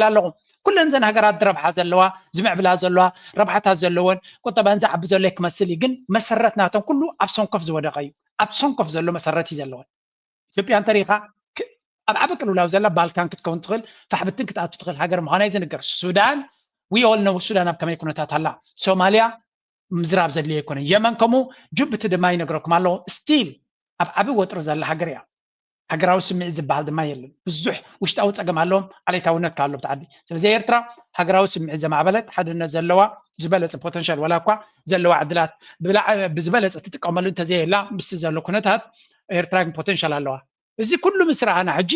ኣለኹም። ኩለን እዘን ሃገራት ረብሓ ዘለዋ፣ ዝምዕብላ ዘለዋ፣ ረብሓታት ዘለወን፣ ቁጠባን ዝዓቢ ዘሎ ክመስል እዩ። ግን መሰረት ናቶም ኩሉ ኣብ ሰንኮፍ ዝወደቐ እዩ። ኣብ ሰንኮፍ ዘሎ መሰረት እዩ ዘለወን። ኢትዮጵያ እንተሪኻ፣ ክ-፣ ኣብ ዓቢ ቅልውላው ዘላ ባልካን ክትከውን ትኽእል፣ ፋሕብትን ክትኣቱ ትኽእል ሃገር ምዃና እዩ ዝንገር። ሱዳን፣ we all know ሱዳን ኣብ ከመይ ኩነታት ኣላ። ሶማልያ፣ ምዝራብ ዘድልዮ ኣይኮነን። የመን ከምኡ፣ ጅቡቲ ድማ ይነግረኩም ኣለኹ። ስቲል ኣብ ዓቢ ወጥሪ ዘላ ሃገር እያ። ሃገራዊ ስምዒት ዝበሃል ድማ የለን። ብዙሕ ውሽጣዊ ጸገም ኣለዎም፣ ዓሌታውነት ካብ ኣሎ ኣብቲ ዓዲ። ስለዚ ኤርትራ ሃገራዊ ስምዒት ዘማዕበለት፣ ሓድነት ዘለዋ፣ ዝበለጸ ፖተንሻል ዋላ እኳ ዘለዋ ዕድላት ብላዕ-፣ ብዝበለጸ ትጥቀመሉ እንተዘየላ፣ ምስቲ ዘሎ ኩነታት ኤርትራ ግን ፖተንሻል ኣለዋ። እዚ ኩሉ ምስ ረኣና ሕጂ፣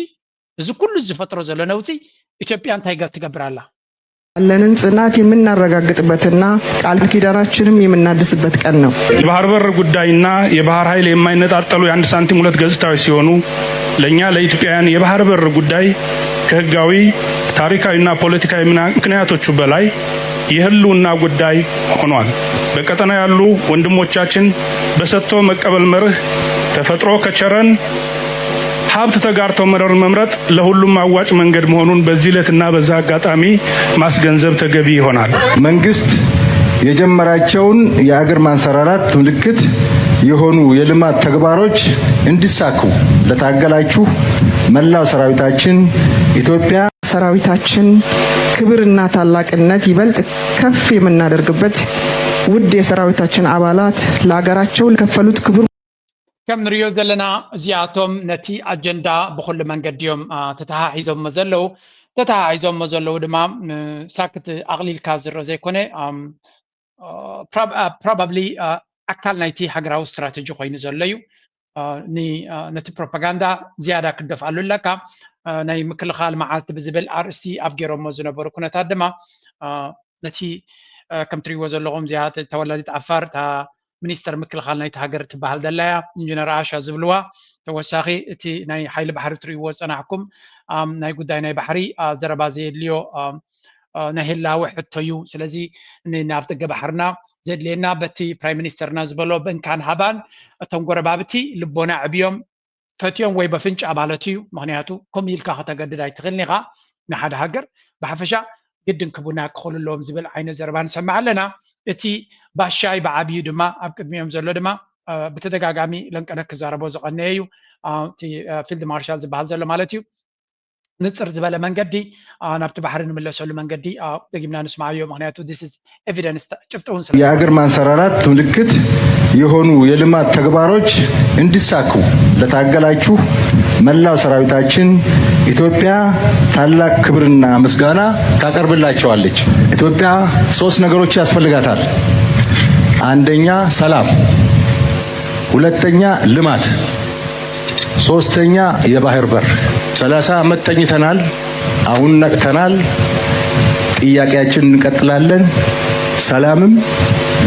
እዚ ኩሉ ዝፈጥሮ ዘሎ ነውጺ ኢትዮጵያ እንታይ ገ-፣ ትገብር ኣላ? ያለንን ጽናት የምናረጋግጥበትና ቃል ኪዳናችንም የምናድስበት ቀን ነው። የባህር በር ጉዳይና የባህር ኃይል የማይነጣጠሉ የአንድ ሳንቲም ሁለት ገጽታዎች ሲሆኑ ለእኛ ለኢትዮጵያውያን የባህር በር ጉዳይ ከህጋዊ ታሪካዊና ፖለቲካዊ ምና-፣ ምክንያቶቹ በላይ የህልውና ጉዳይ ሆኗል። በቀጠና ያሉ ወንድሞቻችን በሰጥቶ መቀበል መርህ ተፈጥሮ ከቸረን ሀብት ተጋርቶ መረር መምረጥ ለሁሉም አዋጭ መንገድ መሆኑን በዚህ ዕለትና በዛ አጋጣሚ ማስገንዘብ ተገቢ ይሆናል። መንግስት የጀመራቸውን የአገር ማንሰራራት ምልክት የሆኑ የልማት ተግባሮች እንዲሳኩ ለታገላችሁ መላው ሰራዊታችን ኢትዮጵያ ሰራዊታችን ክብርና ታላቅነት ይበልጥ ከፍ የምናደርግበት ውድ የሰራዊታችን አባላት ለሀገራቸው ለከፈሉት ክቡር ከም ንሪኦ ዘለና እዚኣቶም ነቲ ኣጀንዳ ብኹሉ መንገዲ እዮም፣ አ፣ ተተሓሒዞሞ ዘለዉ። ተተሓሒዞሞ ዘለዉ ድማ፣ ም፣ ሳክት ኣቕሊልካ ዝረአ ዘይኮነ፣ ኣም፣ አ፣ ፕሮብ-፣ አ፣ ፕሮባብሊ፣ አ፣ ኣካል ናይቲ ሃገራዊ ስትራተጂ ኮይኑ ዘሎ እዩ። አ፣ ኒ-፣ አ፣ ነቲ ፕሮፓጋንዳ ዝያዳ ክደፍኣሉ ኣለካ። አ፣ ናይ ምክልኻል መዓልቲ ብዝብል ኣርእስቲ ኣብ ገይሮሞ ዝነበሩ ኩነታት ድማ፣ አ፣ ነቲ፣ አ፣ ከም ትሪእዎ ዘለኹም እዚኣ ተ-፣ ተወላዲት ዓፋር እታ ሚኒስተር ምክልኻል ናይቲ ሃገር ትበሃል ዘላ እያ። ኢንጂነር ኣሻ ዝብልዋ ተወሳኺ እቲ ናይ ሓይሊ ባሕሪ ትሪእዎ ዝጸናሕኩም፣ ኣም፣ ናይ ጉዳይ ናይ ባሕሪ፣ አ፣ ዘረባ ዘየድልዮ፣ ኣም፣ አ፣ ናይ ህላወ ሕቶ እዩ። ስለዚ ን-፣ ናብ ደገ ባሕርና ዘድልየና በቲ ፕራይም ሚኒስተርና ዝበሎ ብእንካን ሃባን እቶም ጎረባብቲ ልቦና ዕብዮም ፈትዮም ወይ በፍንጫ ማለት እዩ። ምኽንያቱ ከምኡ ኢልካ ከተገድድ ኣይትኽእልን ኢኻ ንሓደ ሃገር። ብሓፈሻ ግድን ክቡና ክኸሉ ኣለዎም ዝብል ዓይነት ዘረባ ንሰምዕ ኣለና። እቲ ባሻይ ብዓብዩ ድማ ኣብ ቅድሚኦም ዘሎ ድማ፣ አ፣ ብተደጋጋሚ ለንቀነ ክዛረቦ ዝቐነየ እዩ። አ፣ እቲ፣ አ፣ ፊልድ ማርሻል ዝበሃል ዘሎ ማለት እዩ። ንጽር ዝበለ መንገዲ፣ አ፣ ናብቲ ባሕሪ ንምለሰሉ መንገዲ፣ አ፣ ደጊምና ንስማዓዮ። ምኽንያቱ this is evidence፣ ጭብጢ እውን ስለ የአገር ማንሰራራት ምልክት የሆኑ የልማት ተግባሮች እንዲሳኩ ለታገላችሁ መላው ሰራዊታችን ኢትዮጵያ ታላቅ ክብርና ምስጋና ታቀርብላቸዋለች። ኢትዮጵያ ሶስት ነገሮች ያስፈልጋታል። አንደኛ ሰላም፣ ሁለተኛ ልማት፣ ሶስተኛ የባህር በር። ሠላሳ ዓመት ተኝተናል። አሁን ነቅተናል። ጥያቄያችን እንቀጥላለን። ሰላምም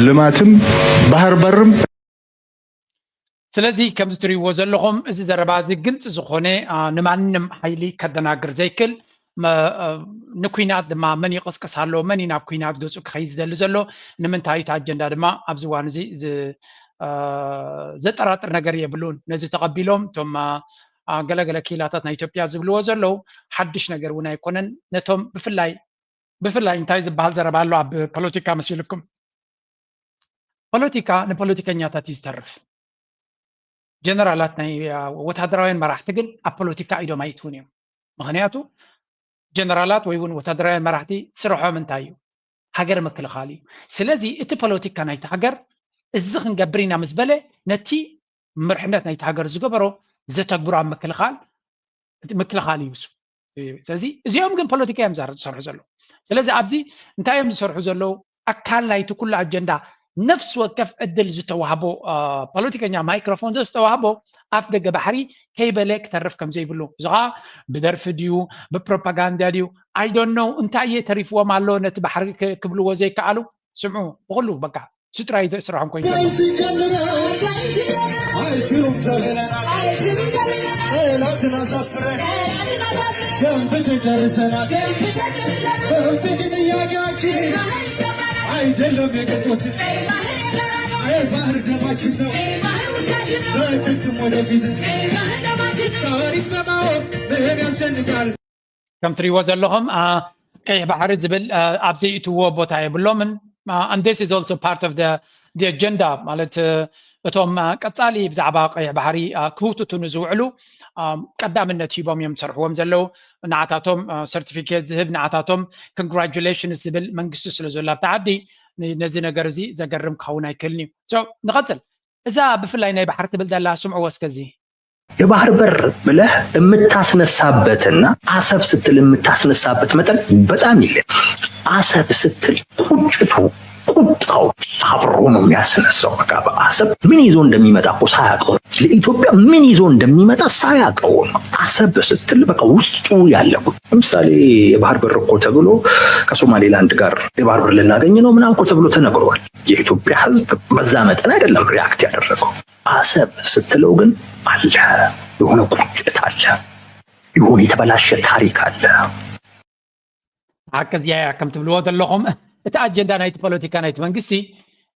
ልማትም ባህር በርም። ስለዚ ከምዚ ትሪእዎ ዘለኹም እዚ ዘረባ እዚ ግልፂ ዝኾነ፣ አ፣ ንማንም ሓይሊ ከደናግር ዘይክል፣ መ-፣ አ፣ ንኲናት ድማ መን ይቕስቅስ ኣሎ፣ መን እዩ ናብ ኲናት ገፁ ክኸይድ ዝደሊ ዘሎ፣ ንምንታይ እቲ ኣጀንዳ ድማ ኣብዚ እዋን እዚ ዝ-፣ አ፣ ዘጠራጥር ነገር የብሉን። ነዚ ተቐቢሎም እቶም፣ አ፣ አ፣ ገለገለ ክኢላታት ናይ ኢትዮጵያ ዝብልዎ ዘለዉ ሓድሽ ነገር እውን ኣይኮነን። ነቶም ብፍላይ፣ ብፍላይ እንታይ ዝበሃል ዘረባ ኣሎ ኣብ ፖለቲካ መሲልኩም? ፖለቲካ ንፖለቲከኛታት እዩ ዝተርፍ። ጀነራላት ናይ፣ አ፣ ወታደራውያን መራሕቲ ግን ኣብ ፖለቲካ ኢዶም ኣይእትውን እዮም። ምኽንያቱ ጀነራላት ወይ እውን ወታደራውያን መራሕቲ ስርሖም እንታይ እዩ? ሃገር ምክልኻል እዩ። ስለዚ እቲ ፖለቲካ ናይቲ ሃገር እዚ ክንገብር ኢና ምስ በለ ነቲ መርሕነት ናይቲ ሃገር ዝገበሮ ዘተግብሮ ኣብ ምክልኻል፣ እቲ ምክልኻል እዩ እሱ። ስለዚ እዚኦም ግን ፖለቲካ እዮም ዝዛረ-፣ ዝሰርሑ ዘለዉ። ስለዚ ኣብዚ እንታይ እዮም ዝሰርሑ ዘለዉ? ኣካል ናይቲ ኩሉ ኣጀንዳ ነፍሲ ወከፍ ዕድል ዝተዋህቦ፣ አ፣ ፖለቲከኛ ማይክሮፎን ዝተዋህቦ ኣፍ ደገ ባሕሪ ከይበለ ክተርፍ ከም ዘይብሉ። እዚ ኸዓ ብደርፊ ድዩ፣ ብፕሮፓጋንዳ ድዩ፣ I don't know፣ እንታይ እየ ተሪፍዎም ኣሎ ነቲ ባሕሪ ክ-፣ ክብልዎ ዘይከኣሉ? ስምዑ፣ ብኹሉ በቃ ስድራ እዩ ስርሖም ኮይኑ ዘሎ። ስንጀምረው ኣይችሉም ተብለናል፣ ጠላትን አሳፍረን ገንብተን ጨርሰናል። በእርግጥ ጥያቄያችን አይደለም የቅንጦት፣ ቀይ ባህር ደማችን ነው። በጥንትም ወደፊት ታሪክ በማወቅ ምን ያስጨንቃል? ከም ትሪእዎ ዘለኹም፣ አ፣ ቀይሕ ባሕሪ ዝብል ኣብ ዘይእትዎ ቦታ የብሎምን። And this is also part of the agenda። ማለት እቶም ቀፃሊ ብዛዕባ ቀይሕ ባሕሪ ክውትቱኑ ዝውዕሉ ቀዳምነት ሂቦም እዮም ዝሰርሕዎም ዘለዉ። ንዓታቶም ሰርቲፊኬት ዝህብ፣ ንዓታቶም congratulations ዝብል መንግስቲ ስለ ዘሎ ኣብቲ ዓዲ፣ ነዚ ነገር እዚ ዘገርም ክኸውን ኣይክእልን እዩ። ንቐፅል። እዛ ብፍላይ ናይ ባሕሪ ትብል ዘላ ስምዕዎ እስከ እዚ። የባህር በር ብለህ የምታስነሳበትና አሰብ ስትል የምታስነሳበት መጠን በጣም ይለያል። አሰብ ስትል ቁጭቱ ቁጣው አብሮ ነው የሚያስነሳው። በቃ በአሰብ ምን ይዞ እንደሚመጣ እኮ ሳያውቀው፣ ለኢትዮጵያ ምን ይዞ እንደሚመጣ ሳያውቀው ነው። አሰብ ስትል በቃ ውስጡ ያለ ጉዳይ። ለምሳሌ የባህር በር እኮ ተብሎ ከሶማሌላንድ ጋር የባህር በር ልናገኝ ነው ምናምን እኮ ተብሎ ተነግሯል። የኢትዮጵያ ሕዝብ በዛ መጠን አይደለም ሪያክት ያደረገው። አሰብ ስትለው ግን አለ፣ የሆነ ቁጭት አለ፣ የሆነ የተበላሸ ታሪክ አለ። ሓቂ እዚኣ እያ። ከም ትብልዎ ዘለኹም፣ እቲ ኣጀንዳ ናይቲ ፖለቲካ ናይቲ መንግስቲ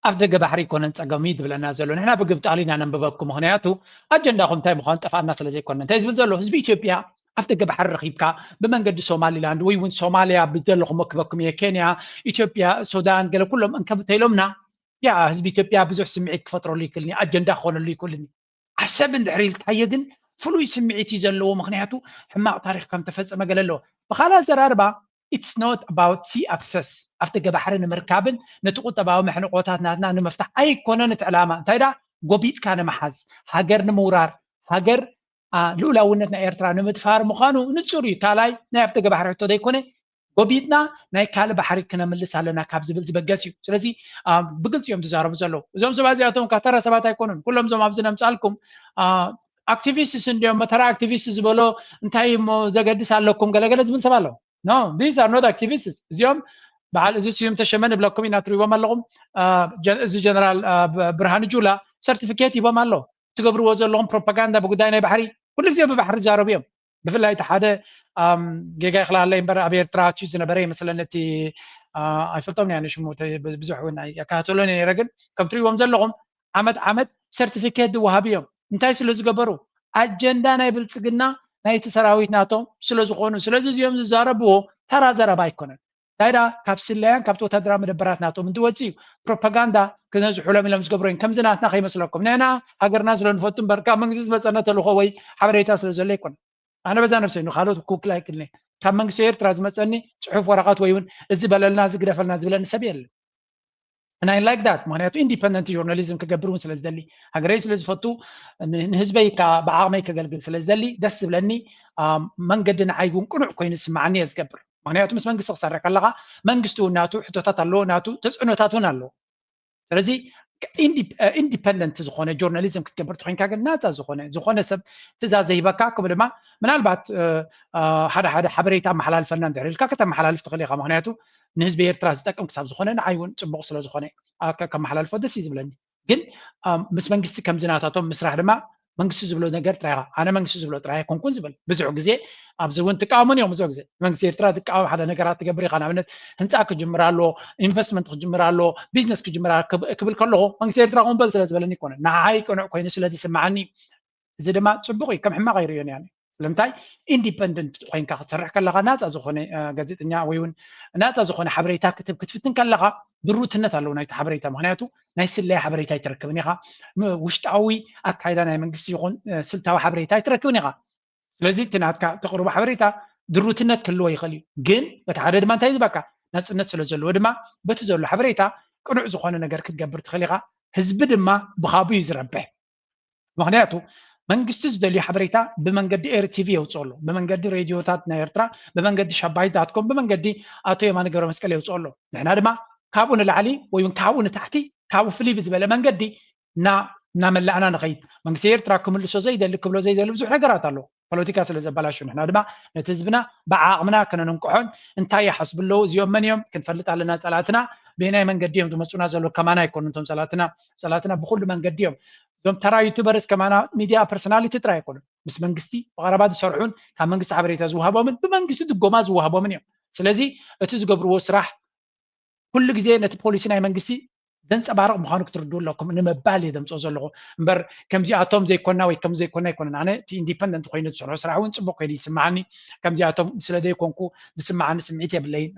ኣፍ ደገ ባሕሪ ኣይኮነን ጸገሚ ዝብለና ዘሎ። ንሕና ብግብጣሊ ኢና ነንብበኩም፣ ምኽንያቱ ኣጀንዳኹም እንታይ ምዃኑ ጠፍኣና ስለ ዘይኮነ። እንታይ ዝብል ዘሎ፣ ህዝቢ ኢትዮጵያ ኣፍ ደገ ባሕሪ ረኺብካ ብመንገዲ ሶማሊላንድ ወይ እውን ሶማሊያ ብዘለኹም ክበኩም እየ፣ ኬንያ፣ ኢትዮጵያ፣ ሱዳን፣ ገለ ኩሎም እንከብ ተኢሎምና፣ ያ ህዝቢ ኢትዮጵያ ብዙሕ ስምዒት ክፈጥረሉ ይክእልኒ፣ ኣጀንዳ ክኾነሉ ይክእልኒ። ዓሰብ እንድሕር ኢልካዮ ግን ፍሉይ ስምዒት እዩ ዘለዎ፣ ምኽንያቱ ሕማቕ ታሪኽ ከም ተፈጸመ ገለ ኣለዎ። ብኻልእ ኣዘራርባ፣ it's not about sea access፣ ኣፍ ደገ ባሕሪ ንምርካብን ነቲ ቁጠባዊ መሕንቆታት ናትና ንምፍታሕ ኣይኮነን እቲ ዕላማ። እንታይ ደኣ፣ ጎቢጥካ ንምሓዝ፣ ሃገር ንምውራር፣ ሃገር አ፣ ልኡላውነት ናይ ኤርትራ ንምድፋር ምዃኑ ንጹር እዩ። ካልኣይ ናይ ኣፍ ደገ ባሕሪ ሕቶ ዘይኮነ፣ ጎቢጥና ናይ ካልእ ባሕሪ ክነምልስ ኣለና ካብ ዝብል ዝበገስ እዩ። ስለዚ አ፣ ብግልጺ እዮም ዝዛረቡ ዘለዉ። እዞም ሰባት እዚኣቶም ካብ ተራ ሰባት ኣይኮኑን። ኩሎም እዞም ኣብዚ ነምጻልኩም አ፣ ኣክቲቪስትስ እንዲዮም፣ ተራ ኣክቲቪስት ዝበሎ እንታይ እሞ ዘገድስ ኣለኩም ገለገለ ዝብል ሰብ ኣሎ። No, these are not activists። እዚኦም በዓል እዚ ስዩም ተሸመ ንብለኩም ኢና፣ ትሪእዎም ኣለኹም። አ፣ ጀ-፣ እዚ ጀነራል አ፣ ብ-፣ ብርሃኑ ጁላ ሰርቲፊኬት ሂቦም ኣሎ። ትገብርዎ ዘለኹም ፕሮፓጋንዳ ብጉዳይ ናይ ባሕሪ፣ ኩሉ ግዜ ብባሕሪ ዝዛረቡ እዮም። ብፍላይ እቲ ሓደ፣ ኣም፣ ጌጋ ይኽልኣለይ እምበር ኣብ ኤርትራ ኣትዩ ዝነበረ ይመስለኒ፣ እቲ፣ አ፣ ኣይፈልጦም እየ ኣነ ሽሙ፣ ተ-፣ ብ-፣ ብዙሕ እውን ኣይ-፣ ኣይከታተሎን እየ ነይረ፣ ግን ከም ትሪእዎም ዘለኹም ዓመት ዓመት ሰርቲፊኬት ዝወሃቡ እዮም። እንታይ ስለ ዝገበሩ? ኣጀንዳ ናይ ብልጽግና ናይቲ ሰራዊት ናቶም ስለ ዝኾኑ። ስለዚ እዚኦም ዝዛረብዎ ተራ ዘረባ ኣይኮነን። እንታይ ደኣ፣ ካብ ስለያን ካብቲ ወታደራዊ መደበራት ናቶም እንትወጽእ እዩ ፕሮፓጋንዳ ክነዝሑሎም ኢሎም ዝገብሮ እዮም። ከምዚ ናትና ከይመስለኩም። ንሕና ሃገርና ስለ ንፈቱ እምበር ካብ መንግስቲ ዝመጸና ተልእኾ ወይ ሓበሬታ ስለ ዘሎ ኣይኮነን። ኣነ በዛ ነብሰይ ንኻልኦት ክውክል ኣይክእልን እየ። ካብ መንግስቲ ኤርትራ ዝመጸኒ ጽሑፍ ወረቐት ወይ እውን እዚ በለልና፣ እዚ ግደፈልና ዝብለኒ ሰብ የለን። And I like that። ምኽንያቱ ኢንዲፐንደንት ጆርናሊዝም ክገብር እውን ስለ ዝደሊ፣ ሃገረይ ስለ ዝፈቱ፣ ን-፣ ንህዝበይ ከኣ ብዓቕመይ ከገልግል ስለ ዝደሊ፣ ደስ ዝብለኒ፣ አ፣ መንገዲ ንዓይ እውን ቅኑዕ ኮይኑ ዝስምዓኒ እየ ዝገብር። ምኽንያቱ ምስ መንግስቲ ክሰርሕ ከለኻ መንግስቲ እውን ናቱ ሕቶታት ኣለዎ፣ ናቱ ተጽዕኖታት እውን ኣለዎ። ስለዚ ኢንዲ-፣ አ፣ ኢንዲፐንደንት ዝኾነ ጆርናሊዝም ክትገብር ተኾይንካ ግን ናጻ ዝኾነ፣ ዝኾነ ሰብ ትእዛዝ ዘይበካ፣ ከምኡ ድማ ምናልባት፣ አ፣ አ፣ ሓደ ሓደ ሓበሬታ ኣመሓላልፈልና እንድሕር ኢልካ ከተመሓላልፍ ትኽእል ኢኻ። ምኽንያቱ ንህዝቢ ኤርትራ ዝጠቅም ክሳብ ዝኾነ ንዓይ እውን ጽቡቕ ስለ ዝኾነ፣ አ፣ ከ-፣ ከመሓላልፎ ደስ እዩ ዝብለኒ። ግን፣ አ፣ ምስ መንግስቲ ከምዚ ናታቶም ምስራሕ ድማ መንግስቲ ዝብሎ ነገር ጥራይ ኢኻ። ኣነ መንግስቲ ዝብሎ ጥራይ ኣይኮንኩን ዝብል። ብዙሕ ግዜ ኣብዚ እውን ትቃወሙን እዮም። ብዙሕ ግዜ መንግስቲ ኤርትራ ትቃወም ሓደ ነገራት ትገብር ኢኻ። ንኣብነት ህንፃ ክጅምር ኣሎ፣ ኢንቨስትመንት ክጅምር ኣሎ፣ ቢዝነስ ክጅምር ኣሎ ክብ-፣ ክብል ከለኹ መንግስቲ ኤርትራ ክቕበል ስለ ዝበለኒ ይኮነ። ንዓይ ቅኑዕ ኮይኑ ስለ ዝስምዓኒ፣ እዚ ድማ ጽቡቕ እዩ፣ ከም ሕማቕ ኣይርእዮን እየ ኣነ። ስለምንታይ? ኢንዲፐንደንት ኮይንካ ክትሰርሕ ከለኻ፣ ናጻ ዝኾነ፣ አ፣ ጋዜጠኛ ወይ እውን ናጻ ዝኾነ ሓበሬታ ክትህብ ክትፍትን ከለኻ፣ ድሩትነት ኣለዎ ናይቲ ሓበሬታ። ምኽንያቱ ናይ ስለያ ሓበሬታ ኣይትረክብን ኢኻ። ም-፣ ውሽጣዊ ኣካይዳ ናይ መንግስቲ ይኹን፣ አ፣ ስልታዊ ሓበሬታ ኣይትረክብን ኢኻ። ስለዚ እቲ ናትካ ተቕርቦ ሓበሬታ ድሩትነት ክህልዎ ይኽእል እዩ። ግን በቲ ሓደ ድማ እንታይ ዝበካ? ናጽነት ስለ ዘለዎ ድማ በቲ ዘሎ ሓበሬታ ቅኑዕ ዝኾነ ነገር ክትገብር ትኽእል ኢኻ። ህዝቢ ድማ ብኻቡ እዩ ዝረብሕ። ምኽንያቱ መንግስቲ ዝደልዮ ሓበሬታ ብመንገዲ ኤር ቲቪ የውፅኦ ኣሎ፣ ብመንገዲ ሬድዮታት ናይ ኤርትራ፣ ብመንገዲ ሻባይ ዳት ኮም፣ ብመንገዲ ኣቶ የማነ ገብረ መስቀል የውፅኦ ኣሎ። ንሕና ድማ ካብኡ ንላዕሊ ወይ እውን ካብኡ ንታሕቲ፣ ካብኡ ፍልይ ብዝበለ መንገዲ እና-፣ እናመላእና ንኸይድ። መንግስቲ ኤርትራ ክምልሶ ዘይደሊ፣ ክብሎ ዘይደሊ ብዙሕ ነገራት ኣሎ፣ ፖለቲካ ስለ ዘበላሹ። ንሕና ድማ ነቲ ህዝብና ብዓቕምና ከነንቅሖን እንታይ ይሓስቡ ኣለዉ፣ እዚኦም መን እዮም ክንፈልጥ ኣለና። ጸላእትና ብናይ መንገዲ እዮም ዝመጹና ዘለዉ፣ ከማና ኣይኮኑን እቶም ጸላእትና። ጸላእትና ብኹሉ መንገዲ እዮም። እዞም ተራ ዩቱበርስ ከማና ሚድያ ፐርሶናሊቲ ጥራይ ኣይኮኑን። ምስ መንግስቲ ብቐረባ ዝሰርሑን ካብ መንግስቲ ሓበሬታ ዝወሃቦምን ብመንግስቲ ድጎማ ዝወሃቦምን እዮም። ስለዚ እቲ ዝገብርዎ ስራሕ ኩሉ ግዜ ነቲ ፖሊሲ ናይ መንግስቲ ዘንፀባርቕ ምዃኑ ክትርድኡ ኣለኩም ንምባል እየ ዘምፅኦ ዘለኹ እምበር፣ ከምዚኣቶም ዘይኮና ወይ ከም ዘይኮና ኣይኮነን። ኣነ እቲ ኢንዲፐንደንት ኮይኑ ዝሰርሖ ስራሕ እውን ፅቡቅ ኮይኑ ይስማዓኒ። ከምዚኣቶም ስለ ዘይኮንኩ ዝስማዓኒ ስምዒት የብለይን።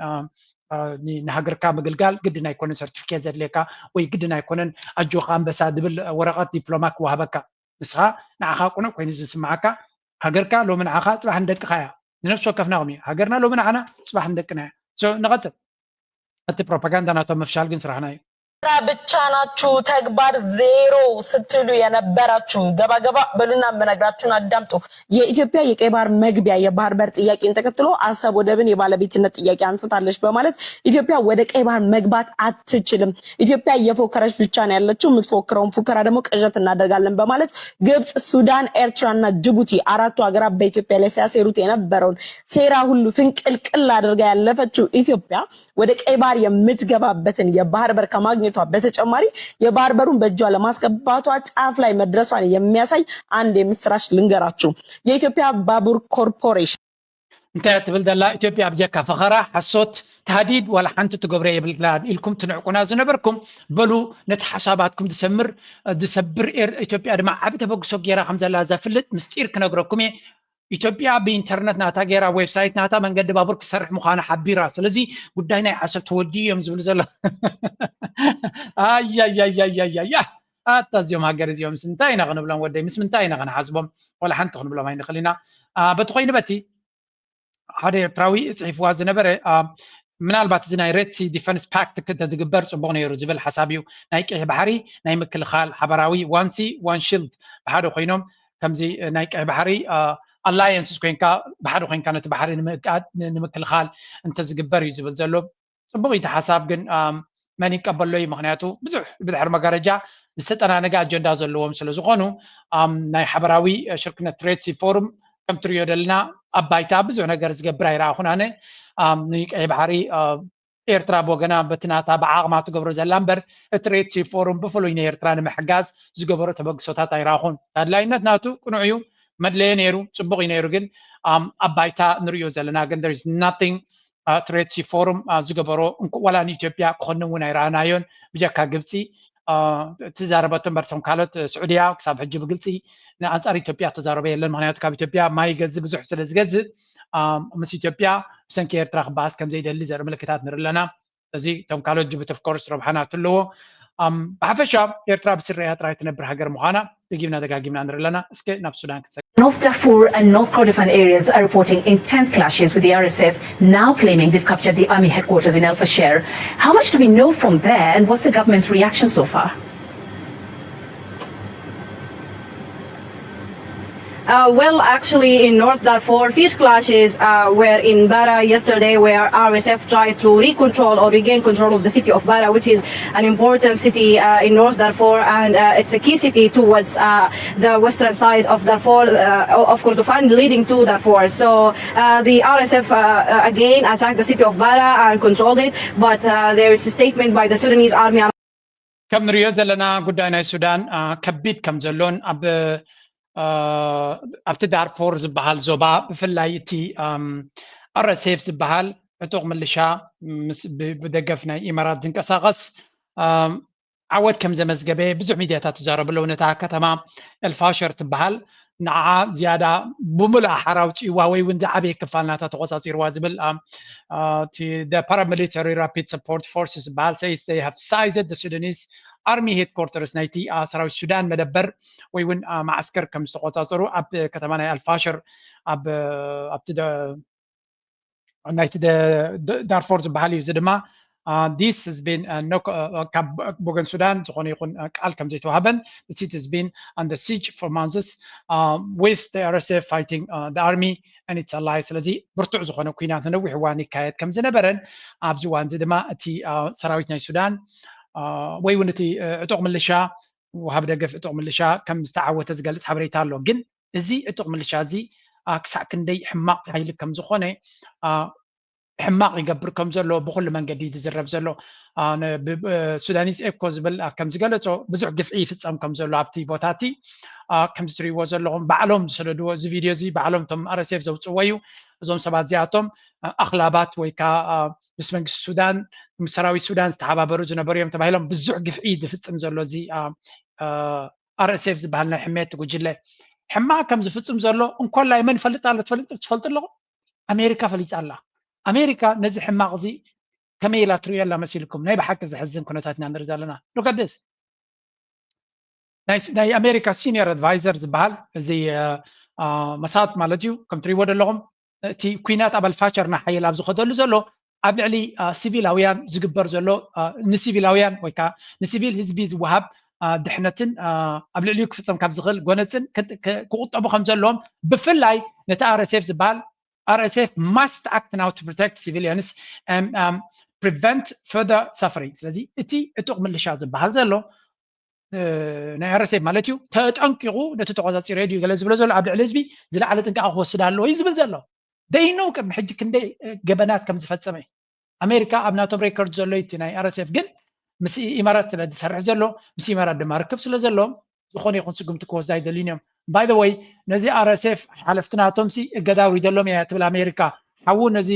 ንሃገርካ ምግልጋል ግድን ኣይኮነን ሰርቲፊኬት ዘድልየካ ወይ ግድን ኣይኮነን ኣጆካ ኣንበሳ ዝብል ወረቀት ዲፕሎማ ክወሃበካ። ንስኻ ንዓኻ ቅኑዕ ኮይኑ ዝስማዓካ፣ ሃገርካ ሎሚ ንዓኻ ፅባሕ ንደቅኻ እያ። ንነፍሲ ወከፍና ከምኡ እዩ። ሃገርና ሎሚ ንዓና ፅባሕ ንደቅና እያ። ንቐፅል። እቲ ፕሮፓጋንዳ ናቶም ምፍሻል ግን ስራሕና እዩ። ብቻ ናችሁ ተግባር ዜሮ ስትሉ የነበራችሁ ገባገባ በሉና፣ የምነግራችሁን አዳምጡ። የኢትዮጵያ የቀይ ባህር መግቢያ የባህር በር ጥያቄን ተከትሎ አሰብ ወደብን የባለቤትነት ጥያቄ አንስታለች በማለት ኢትዮጵያ ወደ ቀይ ባህር መግባት አትችልም። ኢትዮጵያ እየፎከረች ብቻ ነው ያለችው። የምትፎክረውን ፉከራ ደግሞ ቅዠት እናደርጋለን በማለት ግብጽ፣ ሱዳን፣ ኤርትራና ጅቡቲ አራቱ ሀገራት በኢትዮጵያ ላይ ሲያሴሩት የነበረውን ሴራ ሁሉ ፍንቅልቅል አድርጋ ያለፈችው ኢትዮጵያ ወደ ቀይ ባህር የምትገባበትን የባህር በር ከማግኘቷ በተጨማሪ የባህር በሩን በእጇ ለማስገባቷ ጫፍ ላይ መድረሷን የሚያሳይ አንድ የምስራች ልንገራችሁ። የኢትዮጵያ ባቡር ኮርፖሬሽን እንታይ ትብል ዘላ ኢትዮጵያ ብጀካ ፈኸራ፣ ሓሶት፣ ታህዲድ ዋላ ሓንቲ ትገብሮ የብልናን ኢልኩም ትንዕቁና ዝነበርኩም፣ በሉ ነቲ ሓሳባትኩም ዝሰምር ዝሰብር ኢትዮጵያ ድማ ዓቢ ተበግሶ ገይራ ከም ዘላ ዘፍልጥ ምስጢር ክነግረኩም እየ። ኢትዮጵያ ብኢንተርነት ናታ ገይራ ዌብሳይት ናታ መንገዲ ባቡር ክሰርሕ ምዃኑ ሓቢራ። ስለዚ ጉዳይ ናይ ዓሰብ ተወዲኡ እዮም ዝብሉ ዘሎ። ኣያያያያያያ ኣታ እዚኦም ሃገር እዚኦም ምስ እንታይ ኢና ክንብሎም ወደይ ምስ ምንታይ ኢና ክንሓስቦም? ዋላ ሓንቲ ክንብሎም ኣይንኽእል ኢና። በቲ ኮይኑ በቲ ሓደ ኤርትራዊ ፅሒፍዋ ዝነበረ ምናልባት እዚ ናይ ሬድሲ ዲፈንስ ፓክት ክተትግበር ፅቡቅ ነይሩ ዝብል ሓሳብ እዩ። ናይ ቀይሕ ባሕሪ ናይ ምክልኻል ሓበራዊ ዋንሲ ዋን ሽልድ ብሓደ ኮይኖም ከምዚ ናይ ቀይሕ ባሕሪ ኣላየንስስ ኮይንካ ብሓደ ኮይንካ ነቲ ባሕሪ ንምእቃድ ንምክልኻል እንተዝግበር እዩ ዝብል ዘሎ። ፅቡቅ እዩ እቲ ሓሳብ ግን መን ይቀበሎ እዩ? ምክንያቱ ብዙሕ ብድሕሪ መጋረጃ ዝተጠናነገ ኣጀንዳ ዘለዎም ስለዝኾኑ ናይ ሓበራዊ ሽርክነት ሬድሲ ፎርም ከም ትሪኦ ዘለና ኣብ ባይታ ብዙሕ ነገር ዝገብር ኣይረኣኹን ኣነ። ንቀይ ባሕሪ ኤርትራ ብወገና በቲ ናታ ብዓቕማ ትገብሮ ዘላ እምበር እቲ ሬድሲ ፎርም ብፍሉይ ንኤርትራ ንምሕጋዝ ዝገበሮ ተበግሶታት ኣይረኣኹን። ኣድላይነት ናቱ ቅኑዕ እዩ፣ መድለየ ነይሩ፣ ፅቡቅ እዩ ነይሩ። ግን ኣብ ባይታ ንሪኦ ዘለና ግን there is nothing ትሬት ፎርም ዝገበሮ ዋላ ንኢትዮጵያ ክኾንን እውን ኣይረኣናዮን። ብጀካ ግብፂ ትዛረበቶ እምበር እቶም ካልኦት ስዑድያ ክሳብ ሕጂ ብግልፂ ንኣንፃር ኢትዮጵያ ተዛረበ የለን። ምክንያቱ ካብ ኢትዮጵያ ማይ ይገዝእ ብዙሕ ስለ ዝገዝእ ምስ ኢትዮጵያ ብሰንኪ ኤርትራ ክበኣስ ከም ዘይደሊ ዘርኢ ምልክታት ንርኢ ኣለና። እዚ እቶም ካልኦት ጅቡቲ ኦፍኮርስ ረብሓ ናቱ ኣለዎ። ብሓፈሻ ኤርትራ ብስረያ ጥራይ ትነብር ሃገር ምዃና ደጊምና ደጋጊምና ንርኢ ኣለና። እስከ ናብ ሱዳን ክንሰግር። North Darfur and North Kordofan areas are reporting intense clashes with the R S F now claiming they've captured the army headquarters in El Fasher. How much do we know from there and what's the government's reaction so far? Uh, well, actually, in North Darfur, fierce clashes uh, were in Bara yesterday, where R S F tried to recontrol or regain control of the city of Bara, which is an important city uh, in North Darfur, and uh, it's a key city towards uh, the western side of Darfur, uh, of Kordofan, leading to Darfur. So uh, the R S F uh, uh, again attacked the city of Bara and controlled it, but uh, there is a statement by the Sudanese army. ከም ንሪኦ ዘለና ጉዳይ ናይ ሱዳን ከቢድ ከም ዘሎን ኣብ ኣብቲ ዳርፎር ዝበሃል ዞባ ብፍላይ እቲ ኣርኤስኤፍ ዝበሃል ዕጡቕ ምልሻ ብደገፍ ናይ ኢማራት ዝንቀሳቐስ ዓወት ከም ዘመዝገበ ብዙሕ ሚድያታት ትዛረቡ ኣለዉ። ነታ ከተማ ኤልፋሸር ትበሃል ንዓ ዝያዳ ብምሉኣ ሓራ ኣውፂእዋ ወይ እውን ዝዓበየ ክፋል ናታ ተቆፃፂርዋ ዝብል እቲ the paramilitary rapid support forces ዝበሃል says they have seized the Sudanese army headquarters ናይቲ ሰራዊት ሱዳን መደበር ወይ እውን ማዓስከር ከም ዝተቆፃፀሩ ኣብ ከተማ ናይ ኣልፋሸር ኣብቲ ናይቲ ዳርፎር ዝበሃል እዩ። እዚ ድማ this has been ካብ ወገን ሱዳን ዝኾነ ይኹን ቃል ከም ዘይተዋህበን the city has been under siege for months with the R S F fighting the army and its allies። ስለዚ ብርቱዕ ዝኾነ ኩናት ንነዊሕ እዋን ይካየድ ከም ዝነበረን ኣብዚ እዋን እዚ ድማ እቲ ሰራዊት ናይ ሱዳን ወይ እውን እቲ ዕጡቕ ምልሻ ወሃቢ ደገፍ ዕጡቕ ምልሻ ከም ዝተዓወተ ዝገልፅ ሓበሬታ ኣሎ። ግን እዚ ዕጡቕ ምልሻ እዚ ክሳዕ ክንደይ ሕማቕ ሓይሊ ከም ዝኾነ ሕማቕ ይገብር ከም ዘሎ ብኩሉ መንገዲ እዩ ዝዝረብ ዘሎ። ሱዳኒዝ ኤኮ ዝብል ከም ዝገለጾ ብዙሕ ግፍዒ ይፍጸም ከም ዘሎ ኣብቲ ቦታ እቲ ከም ትሪእዎ ዘለኹም ባዕሎም ዝሰደድዎ እዚ ቪድዮ እዚ ባዕሎም እቶም ኣርኤስኤፍ ዘውፅዎ እዩ። እዞም ሰባት እዚኣቶም ኣኽላባት ወይ ከዓ ምስ መንግስቲ ሱዳን ምስ ሰራዊት ሱዳን ዝተሓባበሩ ዝነበሩ እዮም ተባሂሎም ብዙሕ ግፍዒ ዝፍፅም ዘሎ እዚ ኣርኤስኤፍ ዝበሃል ናይ ሕሜት ጉጅለ ሕማቕ ከም ዝፍፅም ዘሎ እንኮላይ መን ይፈልጥ ኣሎ ትፈልጡ ኣለኹም? ኣሜሪካ ፈሊጣ ኣላ። ኣሜሪካ ነዚ ሕማቕ እዚ ከመይ ኢላ ትሪኦ ኣላ መሲልኩም? ናይ ብሓቂ ዘሕዝን ኩነታት ኢና ንርኢ ዘለና። ሉክ ኣት ዲስ ናይ ኣሜሪካ ሲኒየር ኣድቫይዘር ዝበሃል እዚ መሳት ማለት እዩ። ከም ትሪእዎ ዘለኹም እቲ ኩናት ኣብ ኣልፋሸር እናሓየለ ኣብ ዝኸደሉ ዘሎ ኣብ ልዕሊ ሲቪላውያን ዝግበር ዘሎ ንሲቪላውያን ወይ ከዓ ንሲቪል ህዝቢ ዝወሃብ ድሕነትን ኣብ ልዕሊኡ ክፍፀም ካብ ዝኽእል ጎነፅን ክቁጠቡ ከም ዘለዎም ብፍላይ ነቲ ኣርኤስኤፍ ዝበሃል ኣርኤስኤፍ must act now to protect civilians and prevent further suffering። ስለዚ እቲ ዕጡቕ ምልሻ ዝበሃል ዘሎ ናይ ኣርኤስኤፍ ማለት እዩ ተጠንቂቑ ነቲ ተቆፃፂሮ ድዩ ገለ ዝብሎ ዘሎ ኣብ ልዕሊ ህዝቢ ዝለዓለ ጥንቃቐ ክወስድ ኣለዎ እዩ ዝብል ዘሎ። ደይነው ቅድሚ ሕጂ ክንደይ ገበናት ከም ዝፈፀመ ኣሜሪካ ኣብ ናቶም ሬኮርድ ዘሎ እቲ ናይ ኣርኤስኤፍ ግን ምስ ኢማራት ስለ ዝሰርሕ ዘሎ ምስ ኢማራት ድማ ርክብ ስለ ዘለዎም ዝኾነ ይኹን ስጉምቲ ክወስድ ኣይደልዩን እዮም። ባይ ወይ ነዚ ኣርኤስኤፍ ሓለፍቲ ናቶም ሲ እገዳ ኣውሪደሎም እያ ትብል ኣሜሪካ። ሓዉ ነዚ